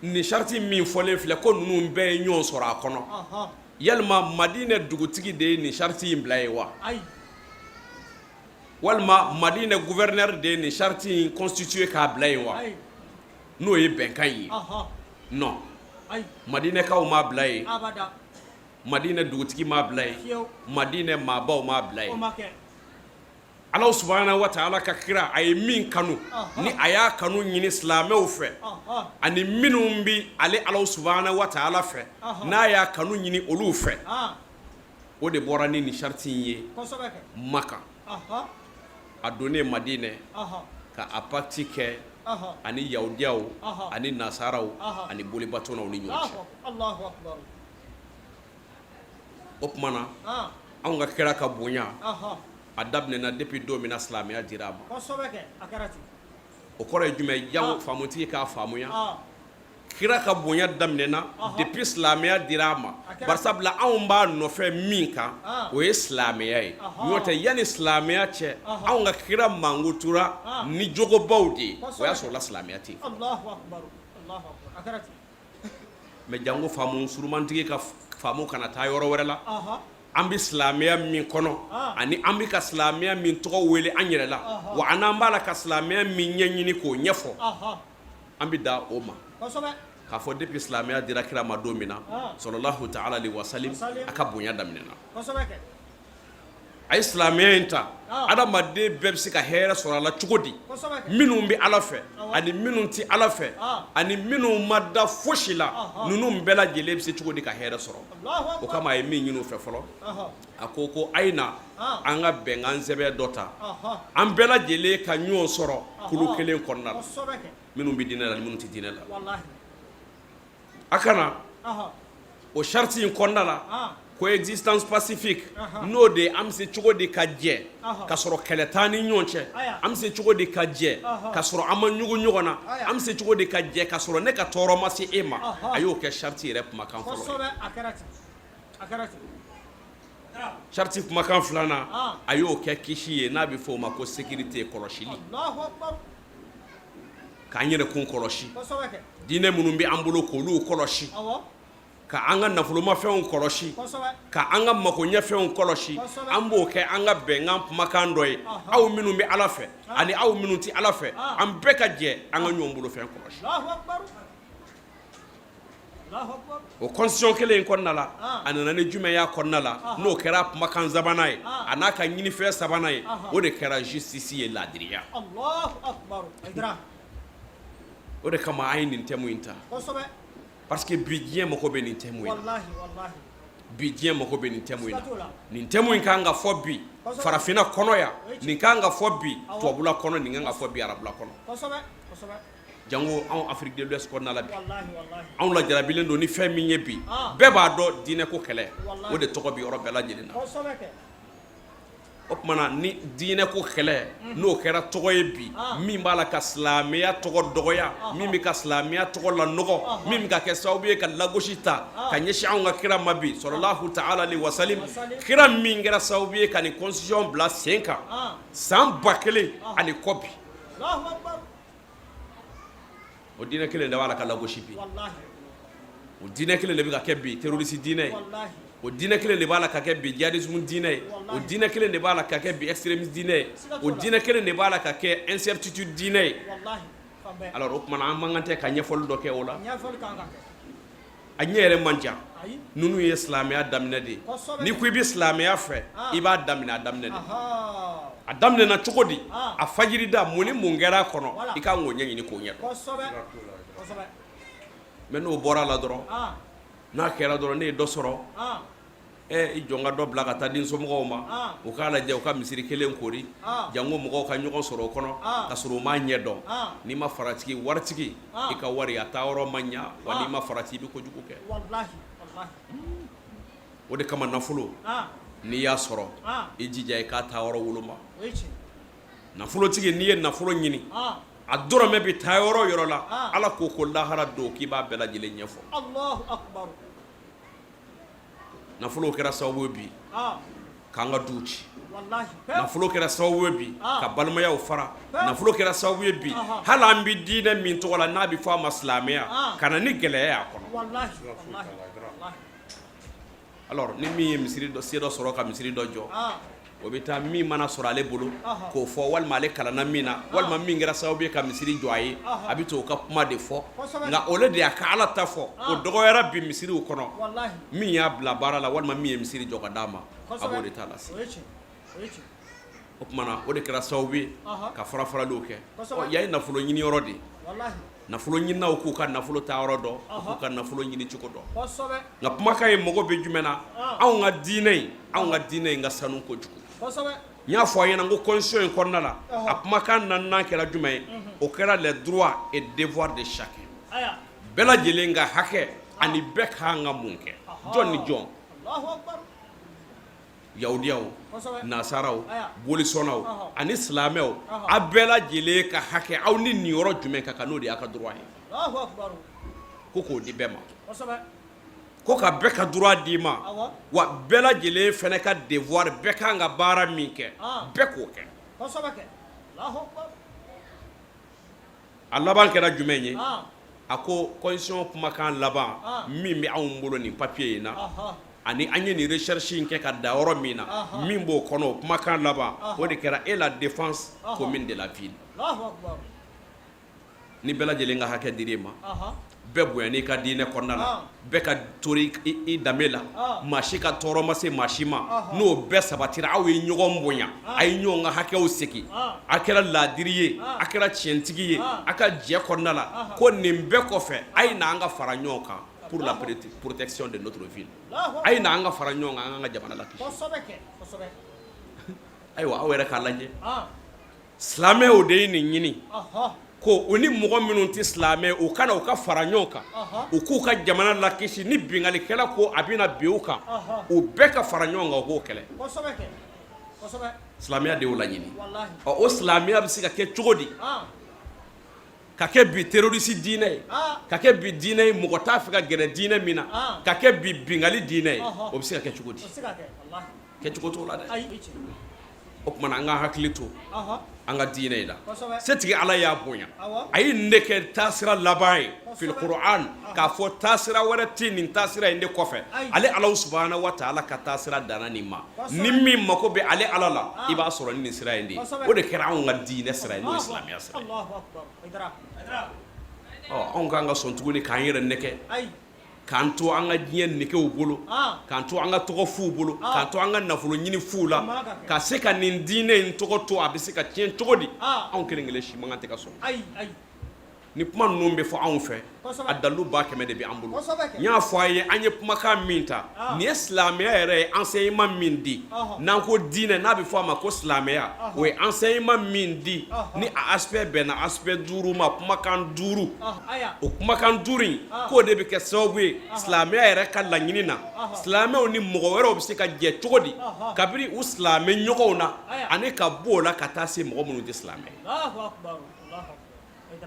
nin charte min fɔlen filɛ ko ninnu bɛɛ ye ɲɔgɔn sɔrɔ a kɔnɔ yalima Madinɛ dugutigi de ye nin charte in bila yen wa walima Madinɛ gouverneur de ye nin charte in constitué k'a bila yen wa n'o ye bɛnkan ye non Madinɛkaw m'a bila yen Madinɛ dugutigi m'a bila yen Madinɛ maabaw m'a bila yen Ala subahana wa taala ka kira a ye min kanu ni a y'a kanu ɲini silamɛw fɛ ani minnu bɛ ale Ala subahana wa taala fɛ n'a y'a kanu ɲini olu fɛ o de bɔra ni nin charte in ye Makan a donnen Madinɛ ka a pacte kɛ ani yahudiyaw ani nasaraw ani bolibatonaw ni ɲɔgɔn cɛ o tuma na anw ka kira ka bonya a daminɛna depuis don min na silamɛya dira a ma o kɔrɔ ye jumɛn jango faamutigi k'a faamuya kira ka bonya daminɛna depuis silamɛya dira a ma barisabula anw b'a nɔfɛ min kan o ye silamɛya ye n'o tɛ yanni silamɛya cɛ anw ka kira mankutura ni jogobaw de ye o y'a sɔrɔ la silamɛya tɛ yen mais jango faamu surumantigi ka faamu kana taa yɔrɔ wɛrɛ la an bɛ silamɛya min kɔnɔ ani an bɛ ka silamɛya min tɔgɔ wele an yɛrɛ la wa an b'a la ka silamɛya min ɲɛɲini k'o ɲɛfɔ. An bɛ da o ma k'a fɔ depuis silamɛya dira kira ma don min na, sɔlɔlahu taala alehi wasalim, a ka bonya daminɛna. A ye silamɛya in ta, adamaden bɛɛ bɛ se ka hɛrɛ sɔrɔ a la cogo di? Minnu bɛ Ala fɛ ani minnu tɛ Ala fɛ ani minnu ma da fosi la, ninnu bɛɛ lajɛlen bɛ se cogo di ka hɛrɛ sɔrɔ? O kama a ye min ɲini u fɛ fɔlɔ, a ko ko a ye na an ka bɛnkan sɛbɛn dɔ ta, an bɛɛ lajɛlen ka ɲɔgɔn sɔrɔ kulu kelen kɔnɔna la, minnu bɛ diinɛ la ni minnu tɛ diinɛ la. A ka na o charte in kɔnɔna la, coexistence pacifique, n'o de ye an bɛ se cogo di ka jɛ ka sɔrɔ kɛlɛ t'an ni ɲɔgɔn cɛ, an bɛ se cogo di ka jɛ ka sɔrɔ an ma ɲugu ɲɔgɔn na, an bɛ se cogo di ka jɛ ka sɔrɔ ne ka tɔɔrɔ ma se e ma. A y'o kɛ charte yɛrɛ kumakan fɔlɔ ye. Charte kumakan filanan, a y'o kɛ kisi ye, n'a bɛ fɔ o ma ko sécurité, kɔlɔsili, k'an yɛrɛ kun kɔlɔsi, diinɛ minnu bɛ an bolo k'olu kɔlɔsi, ka an ka nafolomafɛnw kɔlɔsi, ka an ka makoɲɛfɛnw kɔlɔsi. An b'o kɛ an ka bɛnkan kumakan dɔ ye. Aw minnu bɛ Ala fɛ ani aw minnu tɛ Ala fɛ, an bɛɛ ka jɛ an ka ɲɔgɔn bolofɛn kɔlɔsi. O constitution kelen in kɔnɔna la, a nana ni jumɛn y'a kɔnɔna la, n'o kɛra kumakan sabanan ye, a n'a ka ɲinifɛn sabanan ye, o de kɛra justice ye, laadiriya. O de kama an ye nin thème in ta, parce que bi diɲɛ mago bɛ nin thème in na. Bi diɲɛ mago bɛ nin thème in na. Nin thème in kan ka fɔ bi farafinna kɔnɔ yan, nin kan ka fɔ bi tubabula kɔnɔ, nin kan ka fɔ bi arabula kɔnɔ. Jango anw Afrique de l'Ouest kɔnɔna la bi, anw lajarabilen don ni fɛn min ye bi, bɛɛ b'a dɔn, diinɛ ko kɛlɛ, o de tɔgɔ bɛ yɔrɔ bɛɛ lajɛlen na. O tuma na ni diinɛ ko kɛlɛ n'o kɛra tɔgɔ ye bi, min b'a la ka silamɛya tɔgɔ dɔgɔya, min bɛ ka silamɛya tɔgɔ lanɔgɔ, min bɛ ka kɛ sababu ye ka lagosi ta ka ɲɛsin anw ka kira ma bi, sɔlɔlahu taala alehi wasalim, kira min kɛra sababu ye ka nin constitution bila sen kan san 1000 ani kɔ bi, o diinɛ kelen de b'a la ka lagosi bi, o diinɛ kelen de bɛ ka kɛ bi terroriste diinɛ ye, o diinɛ kelen de b'a la ka kɛ bi djihadisme diinɛ ye, o diinɛ kelen de b'a la ka kɛ bi extrémisme diinɛ ye, o diinɛ kelen de b'a la ka kɛ incertitude diinɛ ye. Alors o tuma na an man kan tɛ ka ɲɛfɔli dɔ kɛ o la? A ɲɛ yɛrɛ man ca. Ninnu ye silamɛya daminɛ de ye. N'i ko i bɛ silamɛya fɛ, i b'a daminɛ a daminɛ de. A daminɛna cogo di? A fajiri da, mun ni mun kɛra a kɔnɔ? I ka kan k'o ɲɛɲini k'o ɲɛdɔn. Mais n'o bɔra a la dɔrɔn, n'a kɛra dɔrɔn ne ye dɔ sɔrɔ, i jɔ n ka dɔ bila ka taa di n somɔgɔw ma, u k'a lajɛ, u ka misiri kelen kori, jango mɔgɔw ka ɲɔgɔn sɔrɔ o kɔnɔ ka sɔrɔ u m'a ɲɛ dɔn. N'i ma farati, waritigi, i ka wari a taa yɔrɔ ma ɲɛ wa. N'i ma farati, i bɛ kojugu kɛ. O de kama nafolo, n'i y'a sɔrɔ, i jija i k'a taa yɔrɔ woloma. Nafolotigi, n'i ye nafolo ɲini, a dɔrɔmɛ bɛ taa yɔrɔ yɔrɔ la, Ala ko ko lahara don k'i b'a bɛɛ lajɛlen ɲɛfɔ. Nafolo kɛra sababu ye bi k'an ka duw ci, nafolo kɛra sababu ye bi ka balimayaw fara, nafolo kɛra sababu ye bi hali an bɛ diinɛ min tɔgɔ la n'a bɛ fɔ a ma silamɛya, ka na ni gɛlɛya y'a kɔnɔ. Alors ni min ye misiri dɔ se dɔ sɔrɔ ka misiri dɔ jɔ, o bɛ taa min mana sɔrɔ ale bolo k'o fɔ, walima ale kalanna min na, walima min kɛra sababu ye ka misiri jɔ a ye, a bɛ to o ka kuma de fɔ. Nka o de y'a ka Ala ta fɔ, o dɔgɔyara bi misiriw kɔnɔ. Min y'a bila baara la walima min ye misiri jɔ ka d'a ma, a b'o de ta lase. O tuma na o de kɛra sababu ye ka fara faraliw kɛ. Yan ye nafolo ɲini yɔrɔ de ye. Nafolo ɲininaw k'u ka nafolo taa yɔrɔ dɔn, u k'u ka nafolo ɲini cogo dɔn. Nka kumakan ye mago bɛ jumɛn na? Anw ka diinɛ in, anw ka diinɛ in ka sanu kojugu. N y'a fɔ a ɲɛna ko constitution in kɔnɔna la, a kumakan naaninan kɛra jumɛn ye? O kɛra les droits et devoirs de chacun, bɛɛ lajɛlen ka hakɛ ani bɛɛ ka kan ka mun kɛ, jɔn ni jɔn, yahudiyaw, nasaraw, bolisɔnnaw ani silamɛw, a bɛɛ lajɛlen ka hakɛ, aw ni niyɔrɔ jumɛn ka kan, n'o de y'a ka droit ye, ko k'o di bɛɛ ma, ko ka bɛɛ ka droit d'i ma, wa bɛɛ lajɛlen fana ka devoir, bɛɛ kan ka baara min kɛ, bɛɛ k'o kɛ. A laban kɛra jumɛn ye? A ko constitution kumakan laban min bɛ anw bolo nin papier in na, ani an ye nin recherche in kɛ ka da yɔrɔ min na, min b'o kɔnɔ, o kumakan laban, o de kɛra et la défense commune de la ville. Ni bɛɛ lajɛlen ka hakɛ dir'i ma, bɛɛ bonyana i ka diinɛ kɔnɔna la, bɛɛ ka to i danbe la, maa si ka tɔɔrɔ ma se maa si ma, n'o bɛɛ sabatira, aw ye ɲɔgɔn bonya, a ye ɲɔgɔn ka hakɛw segin, a kɛra laadiri ye, a kɛra tiɲɛtigi ye a ka jɛ kɔnɔna la, ko nin bɛɛ kɔfɛ, a ye na an ka fara ɲɔgɔn kan pour la protection de notre ville, a ye na an ka fara ɲɔgɔn kan, an ka jamana lakisi. Ayiwa, aw yɛrɛ k'a lajɛ, silamɛw de ye nin ɲini ko u ni mɔgɔ minnu tɛ silamɛ, u ka na u ka fara ɲɔgɔn kan, u k'u ka jamana lakisi. Ni binkalikɛla ko a bɛna bin u kan, u bɛɛ ka fara ɲɔgɔn kan, u k'o kɛlɛ. Silamɛya de y'o laɲini. Ɔ, o silamɛya bɛ se ka kɛ cogo di ka kɛ bi terroriste diinɛ ye, ka kɛ bi diinɛ ye mɔgɔ t'a fɛ ka gɛrɛ diinɛ min na, ka kɛ bi bingali diinɛ ye? O bɛ se ka kɛ cogo di? Kɛcogo t'o la dɛ. O tuma an ka hakili to an ka diinɛ in la. Setigi Ala y'a bonya, a ye nin de kɛ taasira laban ye fil Qur'an, k'a fɔ taasira wɛrɛ tɛ nin taasira in de kɔfɛ. Ale Alahu subahana wa taala ka taasira danna nin ma. Ni min mako bɛ ale Ala la, i b'a sɔrɔ ni nin sira in de ye. O de kɛra anw ka diinɛ sira ye, n'o ye silamɛya sira ye. Ɔ, anw ka kan ka sɔn tuguni k'an yɛrɛ nɛgɛ, k'an to an ka diɲɛ negew bolo, k'an to an ka tɔgɔ fuw bolo, k'an to an ka nafolo ɲini fuw la, ka se ka nin diinɛ in tɔgɔ to a bɛ se ka tiɲɛ cogo di? Anw kelen kelen si man kan tɛ ka sɔn. Ni kuma ninnu bɛ fɔ anw fɛ, a dalilu ba kɛmɛ de bɛ an bolo. N y'a fɔ a ye, an ye kumakan min ta, nin ye silamɛya yɛrɛ ye enseignement min di. N'an ko diinɛ, n'a bɛ fɔ a ma ko silamɛya, o ye enseignement min di, ni a aspect bɛnna aspect duuru ma, kumakan duuru. O kumakan duuru in, k'o de bɛ kɛ sababu ye silamɛya yɛrɛ ka laɲini na, silamɛw ni mɔgɔ wɛrɛw bɛ se ka jɛ cogo di, kabini u silamɛ ɲɔgɔnw na, ani ka bɔ o la ka taa se mɔgɔ minnu tɛ silamɛ ye.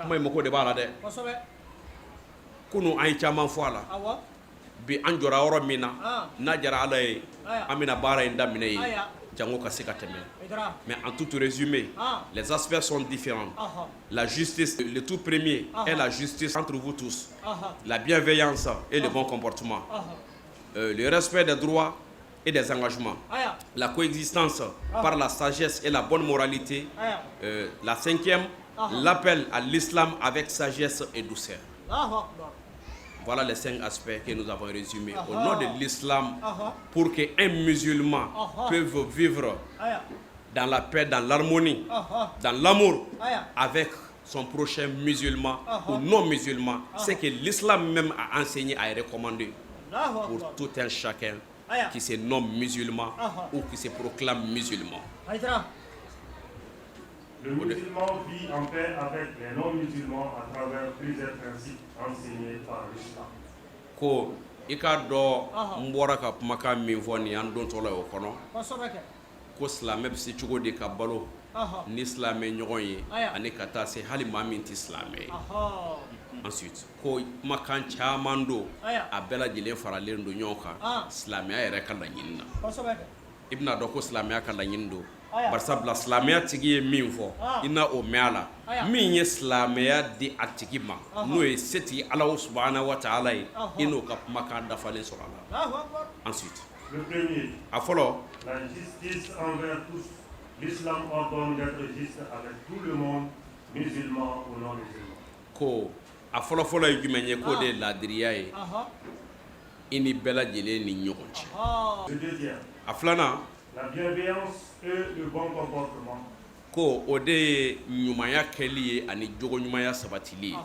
Kuma in mako de b'a la dɛ. Kunun an ye caman fɔ a la. Bi an jɔra yɔrɔ min na, n'a diyara Ala ye, an bɛna baara in daminɛ yen jango ka se ka tɛmɛ. Mais en tout résumé, les aspects sont différents. La justice, le tout premier est la justice entre vous tous, la bienveillance et le bon comportement, le respect des droits et des engagements, la coexistence par la sagesse et la bonne moralité, la cinquième, l'appel à l'islam avec sagesse et douceur. Voilà les cinq aspects que nous avons résumés au nom de l'islam pour qu'un musulman puisse vivre dans la paix, dans l'harmonie, dans l'amour avec son prochain musulman ou non musulman, c'est que l'islam même a enseigné, a recommandé pour tout un chacun qui se nomme musulman ou qui se proclame musulman. Le musulman vit en paix avec les non-musulmans à travers plusieurs principes enseignés par l'islam. Ko i k'a dɔn, n bɔra ka kumakan min fɔ nin y'an dontɔla ye o kɔnɔ, ko silamɛ bɛ se cogo di ka balo ni silamɛ ɲɔgɔn ye, ani ka taa se hali maa min tɛ silamɛ ye. Ensuite, ko kumakan caman don, a bɛɛ lajɛlen faralen don ɲɔgɔn kan silamɛya yɛrɛ ka laɲini na. I bɛna dɔn ko silamɛya ka laɲini don, barisabula silamɛya tigi ye min fɔ, i na o mɛn a la. Min ye silamɛya di a tigi ma, n'o ye setigi Ala subahana wa taala ye, i n'o ka kumakan dafalen sɔrɔ a la. Ensuite, Le premier, a fɔlɔ, la justice envers tous. L'islam ordonne d'être juste avec tout le monde, musulman ou non musulman. Ko a fɔlɔfɔlɔ ye jumɛn ye? K'o de ye laadiriya ye i ni bɛɛ lajɛlen ni ɲɔgɔn cɛ. Le deuxième, A filanan, la bienveillance et le bon comportement. Ko o de ye ɲumanya kɛli ye ani jogo ɲumanya sabatili ye.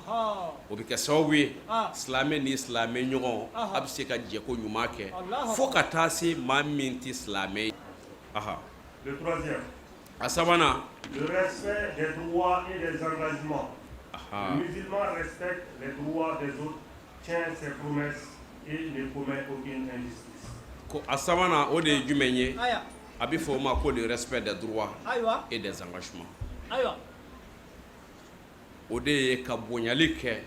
O bɛ kɛ sababu ye, silamɛ ni silamɛ ɲɔgɔn, a bɛ se ka jɛko ɲuman kɛ, fo ka taa se maa min tɛ silamɛ ye. Aha. Le troisième, A sabanan, le respect des droits et des engagements. Le musulman respecte les droits des autres, tient ses promesses et ne commet aucune injustice. Ko a sabanan, o de ye jumɛn ye? A bɛ fɔ o ma ko le respect des droits et des engagements. O de ye ka bonyali kɛ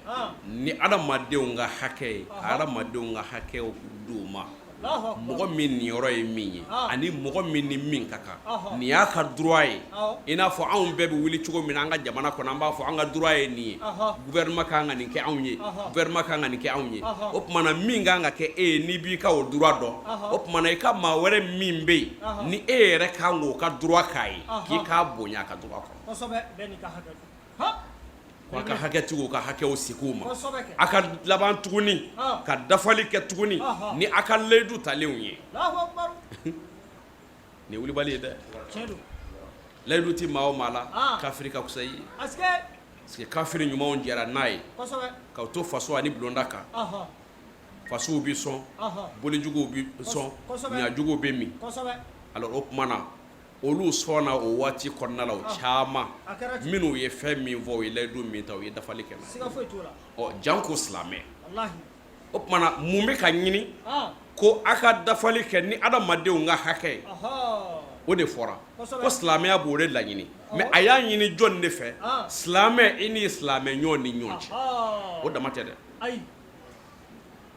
ni adamadenw ka hakɛ ye, ka adamadenw ka hakɛw d'u ma, mɔgɔ min niyɔrɔ ye min ye, ani mɔgɔ min ni min ka kan, nin y'a ka droit ye. I n'a fɔ anw bɛɛ bɛ wuli cogo min na an ka jamana kɔnɔ, an b'a fɔ an ka droit ye nin ye, gouvernement ka kan ka nin kɛ anw ye, gouvernement ka kan ka nin kɛ anw ye. O tuma na, min ka kan ka kɛ e ye, n'i b'i ka o droit dɔn, o tuma na i ka maa wɛrɛ min bɛ yen, ni e yɛrɛ kan k'o ka droit k'a ye, k'i k'a bonya a ka droit kɔnɔ. Ko a ka hakɛtigiw ka hakɛw segin u ma, a ka laban tuguni ka dafali kɛ tuguni ni a ka layidu talenw ye. Nin ye wulibali ye dɛ. Layidu tɛ maa o maa la, kafiri ka fisa i ye, parce que kafiri ɲumanw jɛra n'a ye ka to faso ani bulonda kan. Fasow bɛ sɔn, bolijuguw bɛ sɔn, ɲajuguw bɛ min. Alors o tuma na olu sɔnna o waati kɔnɔna la, o caman minnu ye fɛn min fɔ, u ye layidu min ta, u ye dafali kɛ. Ɔ janko silamɛ. O tuma na mun bɛ ka ɲini? Ko a ka dafali kɛ ni adamadenw ka hakɛ ye. O de fɔra ko silamɛya b'o de laɲini, mais a y'a ɲini jɔn de fɛ? Silamɛ, i ni silamɛ ɲɔgɔn ni ɲɔgɔn cɛ. O dama tɛ dɛ.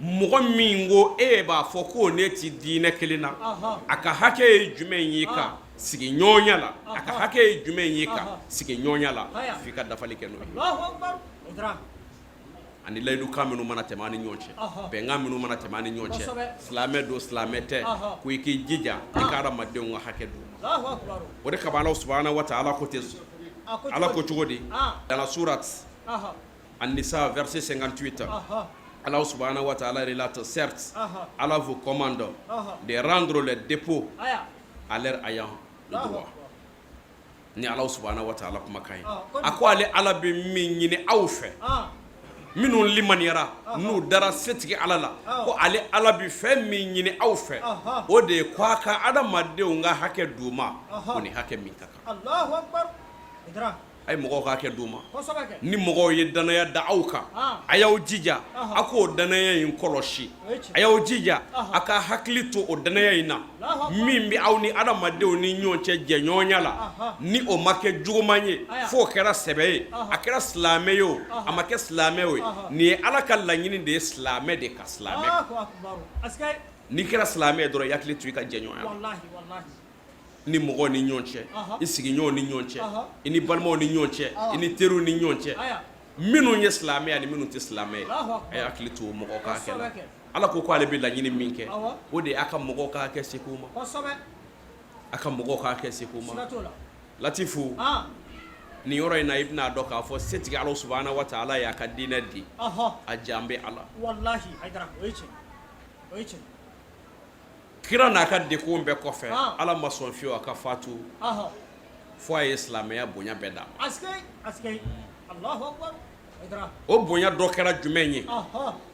Mɔgɔ min ko e b'a fɔ ko ne tɛ diinɛ kelen na, a ka hakɛ ye jumɛn y'i kan sigiɲɔgɔnya la? A ka hakɛ ye jumɛn y'i kan sigiɲɔgɔnya la? F'i ka dafali kɛ n'o ye. Ani layidukan minnu mana tɛmɛ an ni ɲɔgɔn cɛ, bɛnkan minnu mana tɛmɛ an ni ɲɔgɔn cɛ, silamɛ don silamɛ tɛ, ko i k'i jija i ka adamadenw ka hakɛ d'u ma. O de kama Ala subahana wa taala ko ten. Ala ko cogo di? Dans la sourate An-Nisa verset 58, Allah subhanahu wa ta'ala relate: certes, Allah vous commande de rendre les dépôts à leur ayant droit. Ni Ala subhanahu wa ta'ala kumakan ye, a ko ale Ala bɛ min ɲini aw fɛ, minnu limaniyara n'u dara setigi Ala la, ko ale Ala bɛ fɛn min ɲini aw fɛ, o de ye ko a ka adamadenw ka hakɛ d'u ma, o ni hakɛ min ka kan. A ye mɔgɔw ka hakɛ d'u ma. Ni mɔgɔw ye dannaya da aw kan, a y'aw jija a k'o dannaya in kɔlɔsi. A y'aw jija a ka hakili to o dannaya in na min bɛ aw ni adamadenw ni ɲɔgɔn cɛ jɛɲɔgɔnya la. Ni o ma kɛ juguman ye, f'o kɛra sɛbɛ ye, a kɛra silamɛ ye o, a ma kɛ silamɛ ye, nin ye Ala ka laɲini de ye silamɛ de ka silamɛ. N'i kɛra silamɛ ye dɔrɔn, i hakili to i ka jɛɲɔgɔnya la ni mɔgɔw ni ɲɔgɔn cɛ, i sigiɲɔgɔnw ni ɲɔgɔn cɛ, i ni balimaw ni ɲɔgɔn cɛ, i ni teriw ni ɲɔgɔn cɛ, minnu ye silamɛ ani minnu tɛ silamɛ ye, a ye hakili to mɔgɔw ka hakɛ la. Ala ko ko ale bɛ laɲini min kɛ, o de y'a ka mɔgɔw ka hakɛ segin u ma, a ka mɔgɔw ka hakɛ segin u ma. Latifu, nin yɔrɔ in na, i bɛna dɔn k'a fɔ setigi Ala subahana wa taala y'a ka diinɛ di, a jan bɛ Ala. Kira n'a ka degun bɛɛ kɔfɛ, Ala ma sɔn fiyewu a ka fatu fo a ye silamɛya bonya bɛɛ d'a ma. O bonya dɔ kɛra jumɛn ye?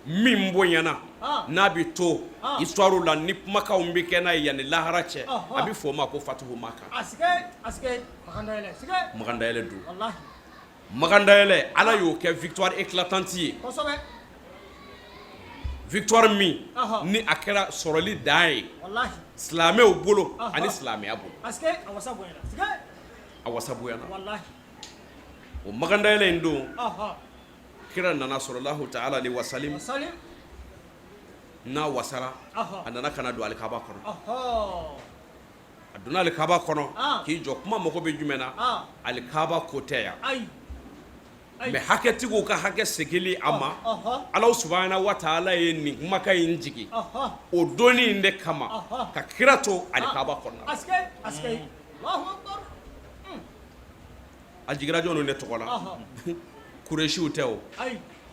Min bonyana n'a bɛ to histoire la, ni kumakanw bɛ kɛ n'a ye yanni lahara cɛ, a bɛ fɔ o ma ko fatuhu Maka, Makandayɛlɛ don. Makandayɛlɛ, Ala y'o kɛ victoire éclatante ye, victoire min ni a kɛra sɔrɔli dan ye silamɛw bolo ani silamɛya bolo, a wasa bonyana. O makandayɛlɛ in don, kira nana sɔlɔlahu taala alehi wasalim, n'a wasara, a nana ka na don alikaba kɔnɔ. A donna alikaba kɔnɔ k'i jɔ. Kuma mago bɛ jumɛn na? Alikaba ko tɛ yan, mais hakɛtigiw ka hakɛ seginli a ma. Ala subahana wa taala ye nin kumakan in jigin o donni in de kama ka kira to alikaba kɔnɔ. A jiginra jɔn de tɔgɔ la? Kuresiw tɛ o,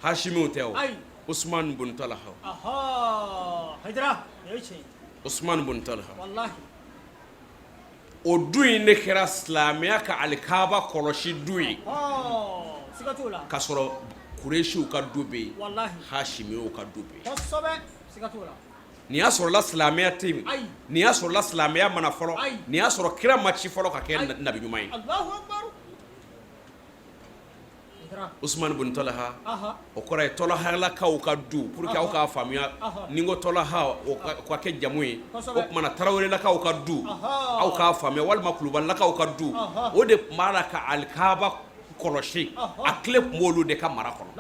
Hasimiw tɛ o, Usumani bun Talaha. Usumani bun Talaha. O du in de kɛra silamɛya ka alikaba kɔlɔsi du ye, k'a sɔrɔ Kuresiw ka du bɛ yen, Hasimiw ka du bɛ yen. Nin y'a sɔrɔla silamɛya tɛ yen, nin y'a sɔrɔla silamɛya ma na fɔlɔ, nin y'a sɔrɔ kira ma ci fɔlɔ ka kɛ nabi ɲuman ye. Usumani bun Talaha, o kɔrɔ ye Tɔlahalakaw ka du. Pour que aw k'a faamuya, ni n ko Tɔlaha, o ka kɛ jamu ye, o tuma na Tarawelelakaw ka du, aw k'a faamuya, walima Kulubalilakaw ka du, o de tun b'a la ka alikaba kɔlɔsi. A tile tun b'olu de ka mara kɔnɔ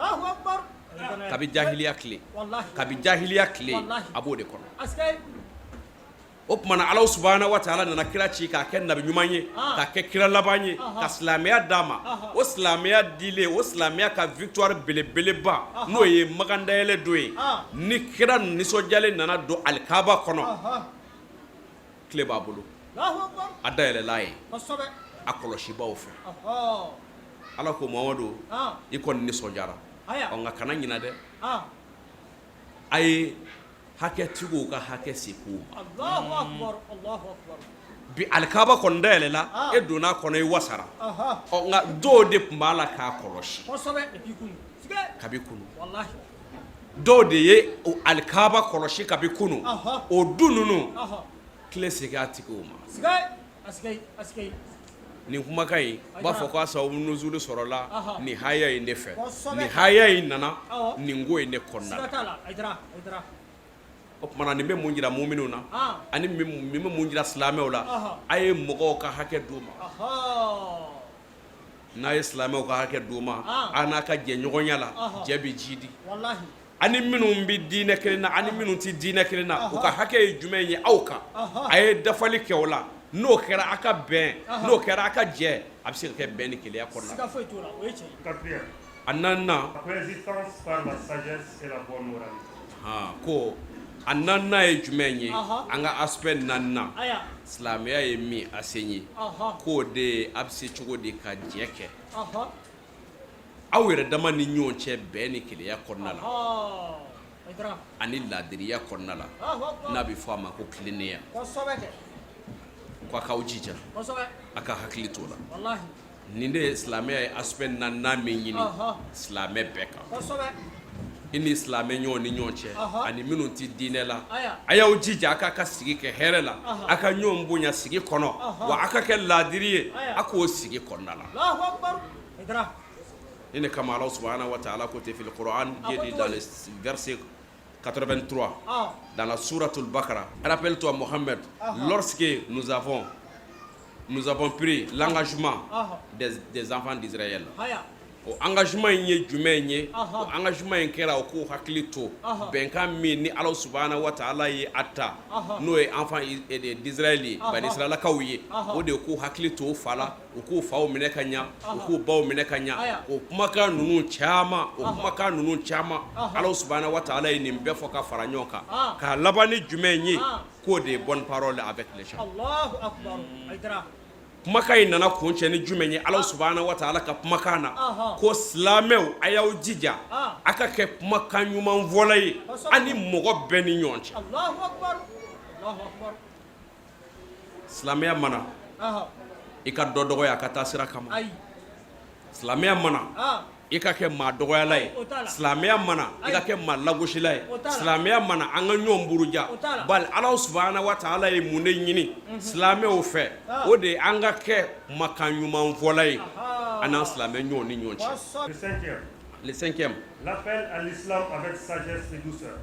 kabi jahiliya tile, kabi jahiliya tile a b'o de kɔnɔ. O tuma na Ala subahana wa taala nana kira ci k'a kɛ nabi ɲuman ye, k'a kɛ kira laban ye, ka silamɛya d'a ma. O silamɛya dilen, o silamɛya ka victoire belebeleba, n'o ye makandayɛlɛ don ye, ni kira nisɔndiyalen nana don alikaba kɔnɔ, tile b'a bolo, a dayɛlɛla ye a kɔlɔsibaw fɛ. Ala ko Mamadu, i kɔni nisɔndiyara, ɔ nka kana ɲinɛ dɛ, a ye hakɛtigiw ka hakɛ segin u ma. Bi alikaba kɔni dayɛlɛla, e donna a kɔnɔ, i wasara, ɔ nka dɔw de tun b'a la k'a kɔlɔsi kabi kunun. Dɔw de ye alikaba kɔlɔsi kabi kunun, o du ninnu tile segin a tigiw ma. Nin kumakan in u b'a fɔ k'a sababu nuzuli sɔrɔla nin haya in de fɛ, nin haya in nana nin ko in de kɔnɔna la. O tuma na nin bɛ mun jira muminw na ani nin bɛ mun jira silamɛw la? A ye mɔgɔw ka hakɛ d'u ma. N'a ye silamɛw ka hakɛ d'u ma, a n'a ka jɛɲɔgɔnya la, jɛ bɛ jidi. Ani minnu bɛ diinɛ kelen na ani minnu tɛ diinɛ kelen na, u ka hakɛ ye jumɛn ye aw kan? A ye dafali kɛ o la. N'o kɛra a ka bɛn, n'o kɛra a ka jɛ, a bɛ se ka kɛ bɛn ni kelenya kɔnɔna la. A naaninan, ko a naaninan ye jumɛn ye? An ka aspect naaninan, silamɛya ye min enseigner, k'o de ye a bɛ se cogo di ka jɛ kɛ aw yɛrɛ dama ni ɲɔgɔn cɛ bɛn ni kelenya kɔnɔna la ani laadiriya kɔnɔna la, n'a bɛ fɔ a ma ko tilennenya. Ko a k'aw jija, a ka hakili t'o la. Nin de ye silamɛya ye aspect naaninan min ɲini silamɛ bɛɛ kan, i ni silamɛ ɲɔgɔn ni ɲɔgɔn cɛ ani minnu tɛ diinɛ la. A y'aw jija a k'a ka sigi kɛ hɛrɛ la, a ka ɲɔgɔn bonya sigi kɔnɔ, wa a ka kɛ laadiri ye a k'o sigi kɔnɔna la. Nin de kama Ala subahana wa taala ko ten fil Coran, Dieu dit dans le verset 83 dans la sourate Al-Baqarah: rappelle-toi Mohammed, lorsque nous avons pris l'engagement des enfants d'Israël. O engagement in ye jumɛn ye? O engagement in kɛra u k'u hakili to bɛnkan min ni Ala subahana wa taala ye a ta, n'o ye enfants d'Israël ye, bani Israɛlakaw ye, o de ye k'u hakili to u fa la, u k'u faw minɛ ka ɲa, u k'u baw minɛ ka ɲa. O kumakan ninnu caman, o kumakan ninnu caman, Ala subahana wa taala ye nin bɛɛ fɔ ka fara ɲɔgɔn kan k'a laban ni jumɛn ye? K'o de ye bonne parole avec les gens. Kumakan in nana kuncɛ ni jumɛn ye? Ala subahana wa taala ka kumakan na ko silamɛw, a y'aw jija a ka kɛ kumakan ɲuman fɔla ye ani mɔgɔ bɛɛ ni ɲɔgɔn cɛ. Silamɛya mana i ka dɔ dɔgɔya a ka taa sira kama, silamɛya mana i ka kɛ maa dɔgɔyala ye, silamɛya mana i ka kɛ maa lagosila ye, silamɛya mana an ka ɲɔgɔn buruja. Bali Ala subahana wa taala ye mun de ɲini silamɛw fɛ? O de ye an ka kɛ kumakan ɲuman fɔla ye an n'an silamɛ ɲɔgɔn ni ɲɔgɔn cɛ. Le cinquième. L'appel à l'islam avec sagesse et douceur.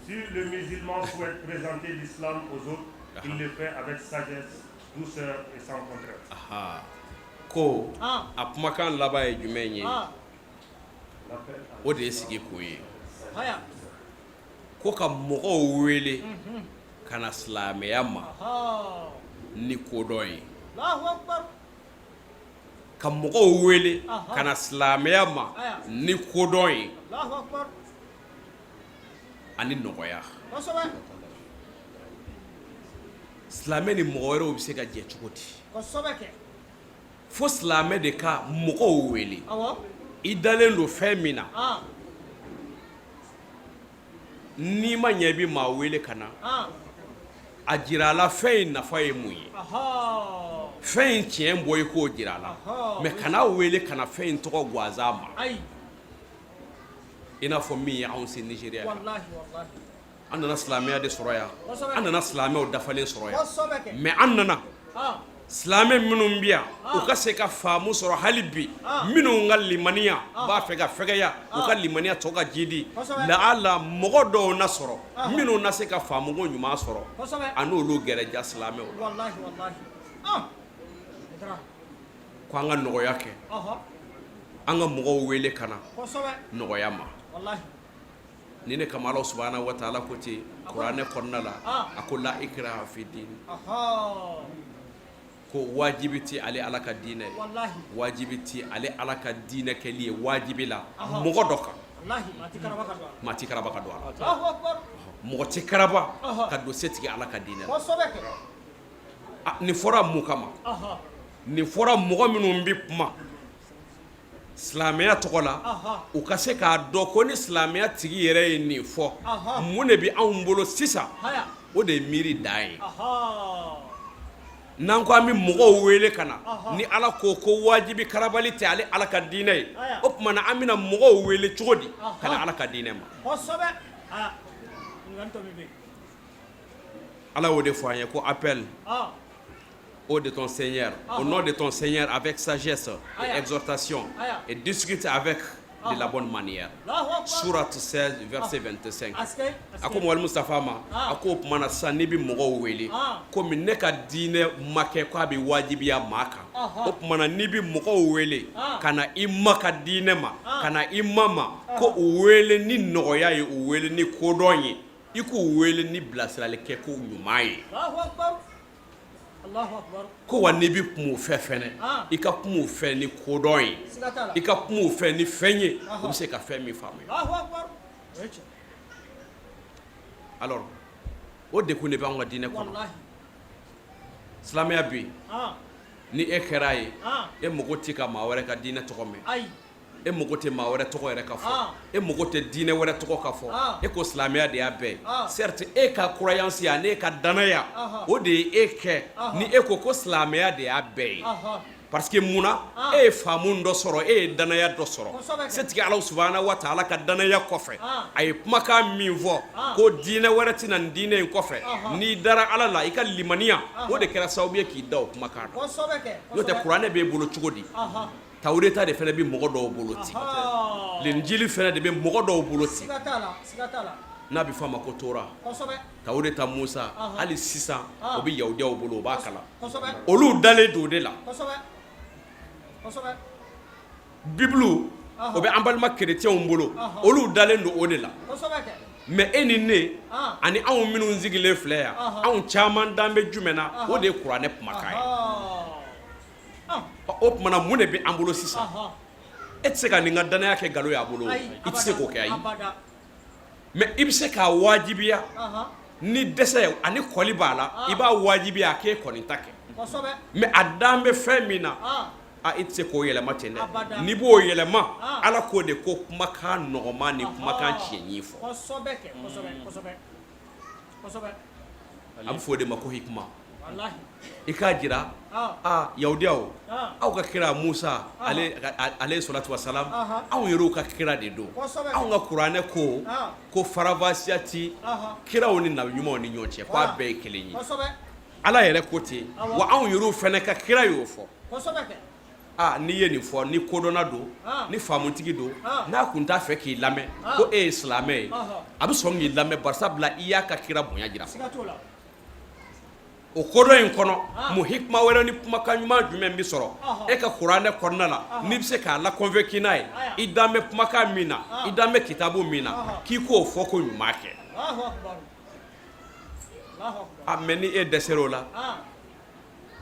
Si le musulman souhaite présenter l'islam aux autres, il le fait avec sagesse, douceur et sans contrainte. Ko a kumakan laban ye jumɛn ye? O de ye sigi ko ye, ko ka mɔgɔw wele ka na silamɛya ma ni kodɔn ye, ka mɔgɔw wele ka na silamɛya ma ni kodɔn ye ani nɔgɔya. Silamɛ ni mɔgɔ wɛrɛw bɛ se ka jɛ cogo di? Fo silamɛ de ka mɔgɔw wele. I dalen don fɛn min na, n'i ma ɲɛ, i bɛ maa wele ka na a jira a la fɛn in nafa ye mun ye, fɛn in tiɲɛ bɔ, i k'o jira a la. Mais kana wele ka na fɛn in tɔgɔ gansan ma, i n'a fɔ min ye anw se Nizeriya. An nana silamɛya de sɔrɔ yan, an nana silamɛw dafalen sɔrɔ yan. Mais an nana silamɛ minnu bɛ yan, u ka se ka faamu sɔrɔ hali bi, minnu ka limaniya b'a fɛ ka fɛgɛya, u ka limaniya tɔ ka jidi la, mɔgɔ dɔw na sɔrɔ minnu na se ka faamuko ɲuman sɔrɔ, a n'olu gɛrɛja silamɛw la, ko an ka nɔgɔya kɛ, an ka mɔgɔw wele ka na nɔgɔya ma. Ni ne kama Ala subahana wa taala ko ten kuranɛ kɔnɔna la, a ko la ikraha fi din, ko wajibi tɛ ale Ala ka diinɛ ye, wajibi tɛ ale Ala ka diinɛ kɛli ye wajibi la mɔgɔ dɔ kan. Maa tɛ karaba ka don a la, mɔgɔ tɛ karaba ka don setigi Ala ka diinɛ la. Nin fɔra mun kama? Nin fɔra mɔgɔ minnu bɛ kuma Silamɛya tɔgɔ la u ka se k'a dɔn ko ni silamɛya tigi yɛrɛ ye nin fɔ mun de bɛ anw bolo sisan o de ye miiri dan ye n'an ko an bɛ mɔgɔw wele ka na ni Ala ko ko wajibi karabali tɛ ale Ala ka diinɛ ye o tuma na an bɛna mɔgɔw wele cogo di ka na Ala ka diinɛ ma Ala y'o de fɔ an ye ko appelle au de ton Seigneur, au nom de ton Seigneur avec sagesse et exhortation et discute avec de la bonne manière. Sourate 16 verset 25. A ko Muhamadu Mustafa ma, a ko o tuma na sisan n'i bɛ mɔgɔw wele, komi ne ka diinɛ ma kɛ k'a bɛ wajibiya maa kan, o tuma na n'i bɛ mɔgɔw wele ka na i ma ka diinɛ ma, ka na i ma ma, ko u wele ni nɔgɔya ye, u wele ni kodɔn ye, i k'u wele ni bilasirali kɛko ɲuman ye. Ko wa n'i bɛ kuma u fɛ fɛnɛ i ka kuma u fɛ ni kodɔn ye i ka kuma u fɛ ni fɛn ye u bɛ se ka fɛn min faamuya alors o degun de bɛ anw ka diinɛ kɔnɔ silamɛya bɛ yen ni e kɛra a ye e mago tɛ ka maa wɛrɛ ka diinɛ tɔgɔ mɛn e mago tɛ maa wɛrɛ tɔgɔ yɛrɛ ka fɔ e mago tɛ diinɛ wɛrɛ tɔgɔ ka fɔ e ko silamɛya de y'a bɛɛ ye certes e ka croyance ani e ka danaya o de ye e kɛ ni e ko ko silamɛya de y'a bɛɛ ye parce que mun na e ye faamu dɔ sɔrɔ e ye danaya dɔ sɔrɔ setigi Ala subahana wa taala ka danaya kɔfɛ a ye kumakan min fɔ ko diinɛ wɛrɛ tɛ na nin diinɛ in kɔfɛ n'i dara Ala la i ka limaniya o de kɛra sababu ye k'i da o kumakan na n'o tɛ kuranɛ b'e bolo cogo di Tawureta de fana bɛ mɔgɔ dɔw bolo ten Linjili fana de bɛ mɔgɔ dɔw bolo ten n'a bɛ f'a ma ko Tora Tawureta Musa hali sisan o bɛ yahudiyaw bolo u b'a kalan olu dalen don o de la Bibulu o bɛ an balima kerecɛnw bolo olu dalen don o de la mais e ni ne ani anw minnu sigilen filɛ yan anw caman dan bɛ jumɛn na o de ye kuranɛ kumakan ye o tuma na mun de bɛ an bolo sisan e tɛ se ka nin ka danaya kɛ nkalon y'a bolo i tɛ se k'o kɛ ayi mais i bɛ se k'a wajibiya ni dɛsɛ ani kɔli b'a la i b'a wajibiya a k'e kɔni ta kɛ mais a dan bɛ fɛn min na i tɛ se k'o yɛlɛma ten dɛ n'i b'o yɛlɛma Ala k'o de ko kumakan nɔgɔman ni kumakan tiɲɛ fɔ a bɛ fɔ o de ma ko hikima i k'a jira aa yahudiyaw aw ka kira Musa alayhi salatu wa salam anw yɛrɛw ka kira de don anw ka kuranɛ ko ko faranfasiya ti kiraw ni nabi ɲumanw ni ɲɔgɔn cɛ k'a bɛɛ ye kelen ye Ala yɛrɛ ko ten wa anw yɛrɛw fana ka kira y'o fɔ Aa n'i ye nin fɔ ni kodɔnna don ni faamutigi don n'a tun t'a fɛ k'i lamɛn ko e ye silamɛ ye a bɛ sɔn k'i lamɛn barisabula i y'a ka kira bonya jira o kodɔn in kɔnɔ mun hikima wɛrɛ ni kumakan ɲuman jumɛn bɛ sɔrɔ e ka kuranɛ kɔnɔna la n'i bɛ se k'a la convaincu n'a ye i dan bɛ kumakan min na i dan bɛ kitabu min na k'i k'o fɔ ko ɲuman kɛ a mais ni e dɛsɛr'o la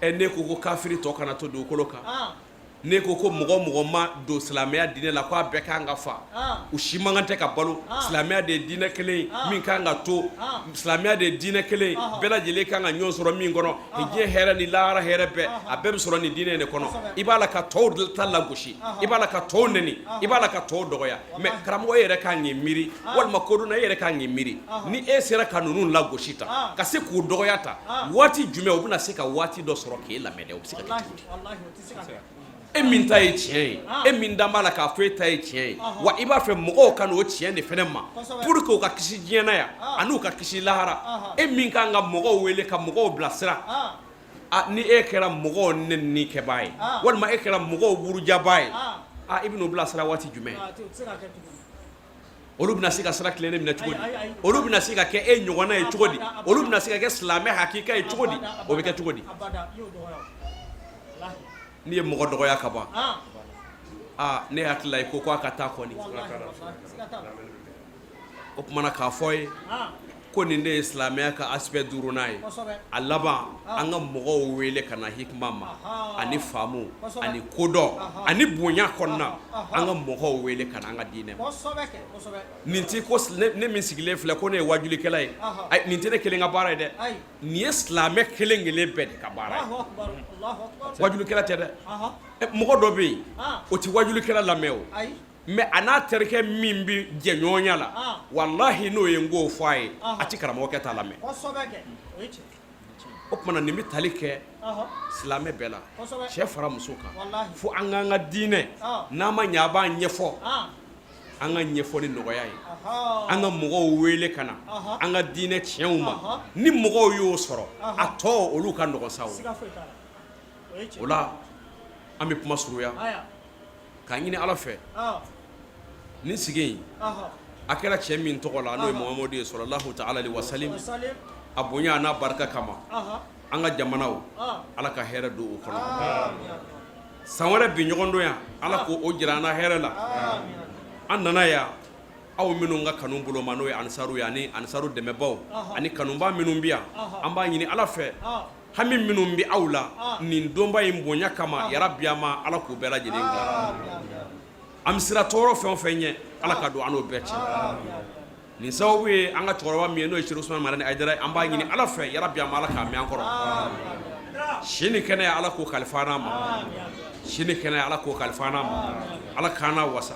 ɛ ne ko ko kafiri tɔ kana to dugukolo kan ne ko ko mɔgɔ mɔgɔ ma don silamɛya diinɛ la k'a bɛɛ kan ka fa u si man kan tɛ ka balo silamɛya de ye diinɛ kelen ye min kan ka to silamɛya de ye diinɛ kelen ye bɛɛ lajɛlen kan ka ɲɔgɔn sɔrɔ min kɔnɔ diɲɛ hɛrɛ ni lahara hɛrɛ bɛɛ a bɛɛ bɛ sɔrɔ nin diinɛ in de kɔnɔ i b'a la ka tɔw ta lagosi i b'a la ka tɔw nɛni i b'a la ka tɔw dɔgɔya mais karamɔgɔ e yɛrɛ kan k'i miiri walima kodɔnna e yɛrɛ kan k'i miiri ni e sera ka ninnu lagosi ta ka se k'u dɔgɔya ta waati jumɛn u bɛna se ka waati dɔ sɔrɔ k'e lamɛn dɛ o bɛ se ka kɛ cogo di e min ta ye tiɲɛ ye e min dan b'a la k'a fɔ e ta ye tiɲɛ ye wa i b'a fɛ mɔgɔw ka n'o tiɲɛ de fana ma pour que u ka kisi diɲɛ na yan an'u ka kisi lahara e min kan ka mɔgɔw wele ka mɔgɔw bilasira ni e kɛra mɔgɔw nɛni kɛbaa ye walima e kɛra mɔgɔw burujabaa ye i bɛn'u bilasira waati jumɛn olu bɛna se ka sira tilennen minɛ cogo di olu bɛna se ka kɛ e ɲɔgɔnna ye cogo di olu bɛna se ka kɛ silamɛ hakika ye cogo di o bɛ kɛ cogo di n'i ye mɔgɔ dɔgɔya ka ban aa ne hakili la i ko a ka taa kɔni o tuma na k'a fɔ ye Ko nin de ye silamɛya ka aspect duurunan ye. A laban, an ka mɔgɔw wele ka na hikima ma ani faamu ani kodɔn ani bonya kɔnɔna, an ka mɔgɔw wele ka na an ka diinɛ ma. Nin tɛ ko ne min sigilen filɛ ko ne ye wajulikɛla ye, nin tɛ ne kelen ka baara ye dɛ, nin ye silamɛ kelen kelen bɛɛ de ka baara ye. Wajulikɛla tɛ dɛ, mɔgɔ dɔ bɛ yen o tɛ wajulikɛla lamɛn o, mais a n'a terikɛ min bɛ jɛɲɔgɔnya la, walahi n'o ye n k'o fɔ a ye, a tɛ karamɔgɔkɛ ta lamɛn. O tuma na nin bɛ tali kɛ silamɛ bɛɛ la, cɛ fara muso kan, fo an k'an ka diinɛ, n'an ma ɲɛ a b'an ɲɛfɔ, an ka ɲɛfɔ ni nɔgɔya ye, an ka mɔgɔw wele ka na an ka diinɛ tiɲɛw ma. Ni mɔgɔw y'o sɔrɔ, a tɔ olu ka nɔgɔn sa. O la an bɛ kuma surunya k'a ɲini Ala fɛ nin sigi in a kɛra cɛ min tɔgɔ la, n'o ye Muhamadu ye salalahu taala alehi wasalim, a bonya n'a barika kama, an ka jamanaw, Ala ka hɛrɛ don o kɔnɔ. San wɛrɛ bi ɲɔgɔn don yan, Ala ko o jira an na hɛrɛ la. An nana yan, aw minnu ka kanu bolo ma, n'o ye ansaru ye ani ansaru dɛmɛbaw ani kanuba minnu bɛ yan, an b'a ɲini Ala fɛ, hami minnu bɛ aw la nin donba in bonya kama, yarabi a ma, Ala k'u bɛɛ lajɛlen dilan. An bɛ siran tɔɔrɔ fɛn o fɛn ɲɛ, Ala ka don an n'o bɛɛ cɛ. Nin sababu ye an ka cɛkɔrɔba min ye, n'o ye Serifu Usumani Madani Hayidara ye, an b'a ɲini Ala fɛ, yarabi a ma, Ala k'a mɛn an kɔrɔ. Si ni kɛnɛya, Ala k'o kalifa an ma. Si ni kɛnɛya, Ala k'o kalifa an ma. Ala k'an n'a wasa,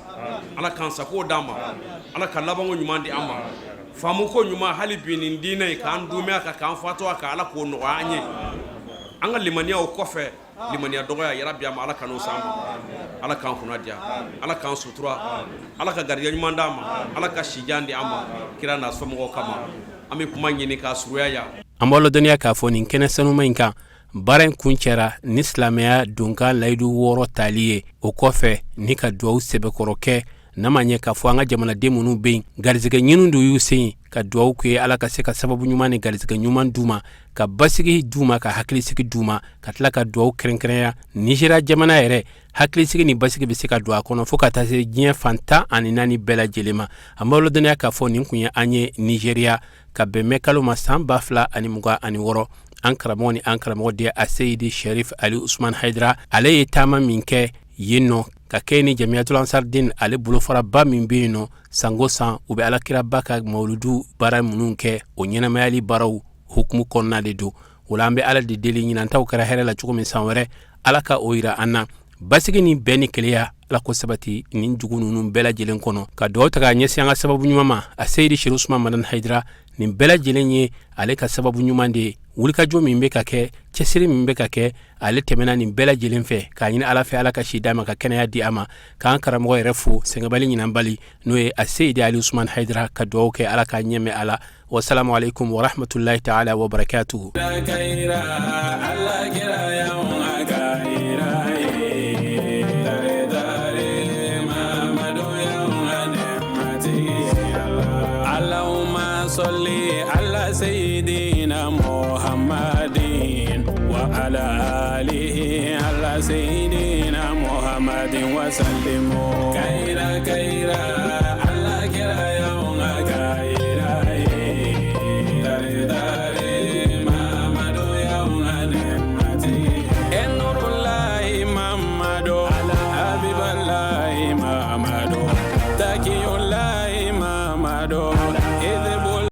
Ala k'an sago d'an ma, Ala ka labanko ɲuman di an ma, faamu ko ɲuman. Hali bi nin diinɛ in, k'an dunmɛ a kan, k'an fatu a kan, Ala k'o nɔgɔya an ye. An ka limaniyaw kɔfɛ, limaniya dɔgɔya, yarabi a ma, Ala kan'o s'an ma. Ala k'an kunna diya, Ala k'an sutura, Ala ka garijɛgɛ ɲuman d'an ma, Ala ka sijan di an ma kira n'a somɔgɔw kama. An bɛ kuma ɲini k'a surunya yan. An b'aw ladɔnniya k'a fɔ nin kɛnɛ sanuma in kan, baara in kuncɛra ni silamɛya donkan layidu 6 tali ye. O kɔfɛ ni ka duwawu sɛbɛkɔrɔ kɛ, n'a ma ɲɛ k'a fɔ an ka jamanaden minnu bɛ yen garisɛgɛ ɲini don y'u sen, ka duwawu k'u ye, Ala ka se ka sababu ɲuman ni garisɛgɛ ɲuman d'u ma, ka basigi d'u ma, ka hakilisigi d'u ma, ka tila ka duwawu kɛrɛnkɛrɛnya Nizeriya jamana yɛrɛ hakilisigi ni basigi bɛ se ka don a kɔnɔ, fo ka taa se diɲɛ fan 14 bɛɛ lajɛlen ma. An b'aw ladɔnniya k'a fɔ nin kun ye an ye Nizeriya ka bɛn mɛ kalo ma san 2026. An karamɔgɔ ni an karamɔgɔ de Aseyidi Sherif Ali Usman Hayidara, ale ye taama min kɛ yen nɔ ka kɛ ni Jamiyatul Ansardin, ale bolofaraba min bɛ yen nɔ, sango san u bɛ alakiraba ka mawuludu baara minnu kɛ, o ɲɛnamayali baaraw hukumu kɔnɔna de don. O la an bɛ Ala de deli, ɲinantaw kɛra hɛrɛ la cogo min, san wɛrɛ Ala ka o yira an na. Basigi ni bɛn ni kelenya, Ala ko sabati nin dugu ninnu bɛɛ lajɛlen kɔnɔ. Ka dugawu ta k'a ɲɛsin an ka sababu ɲuman ma, a Seyidi Serifu Usman Madani Hayidara. Nin bɛɛ lajɛlen ye ale ka sababu ɲuman de ye. Wulikajɔ min bɛ ka kɛ, cɛsiri min bɛ ka kɛ, ale tɛmɛna nin bɛɛ lajɛlen fɛ. K'a ɲini Ala fɛ, Ala ka si d'a ma, ka kɛnɛya di a ma, k'an karamɔgɔ yɛrɛ fo sɛgɛnbali ɲinanbali, n'o ye a Seyidi Ali Usman Hayidara, ka dugawu kɛ, Ala k'a ɲɛmɛ a la. Wasalamu alaikum warahmatullahi ta'ala wa barakatuhu. Allahumma salli ala sayyidina Muhammadin wa ala alihi ala sayyidina Muhammadin wa sallimu kaira kaira.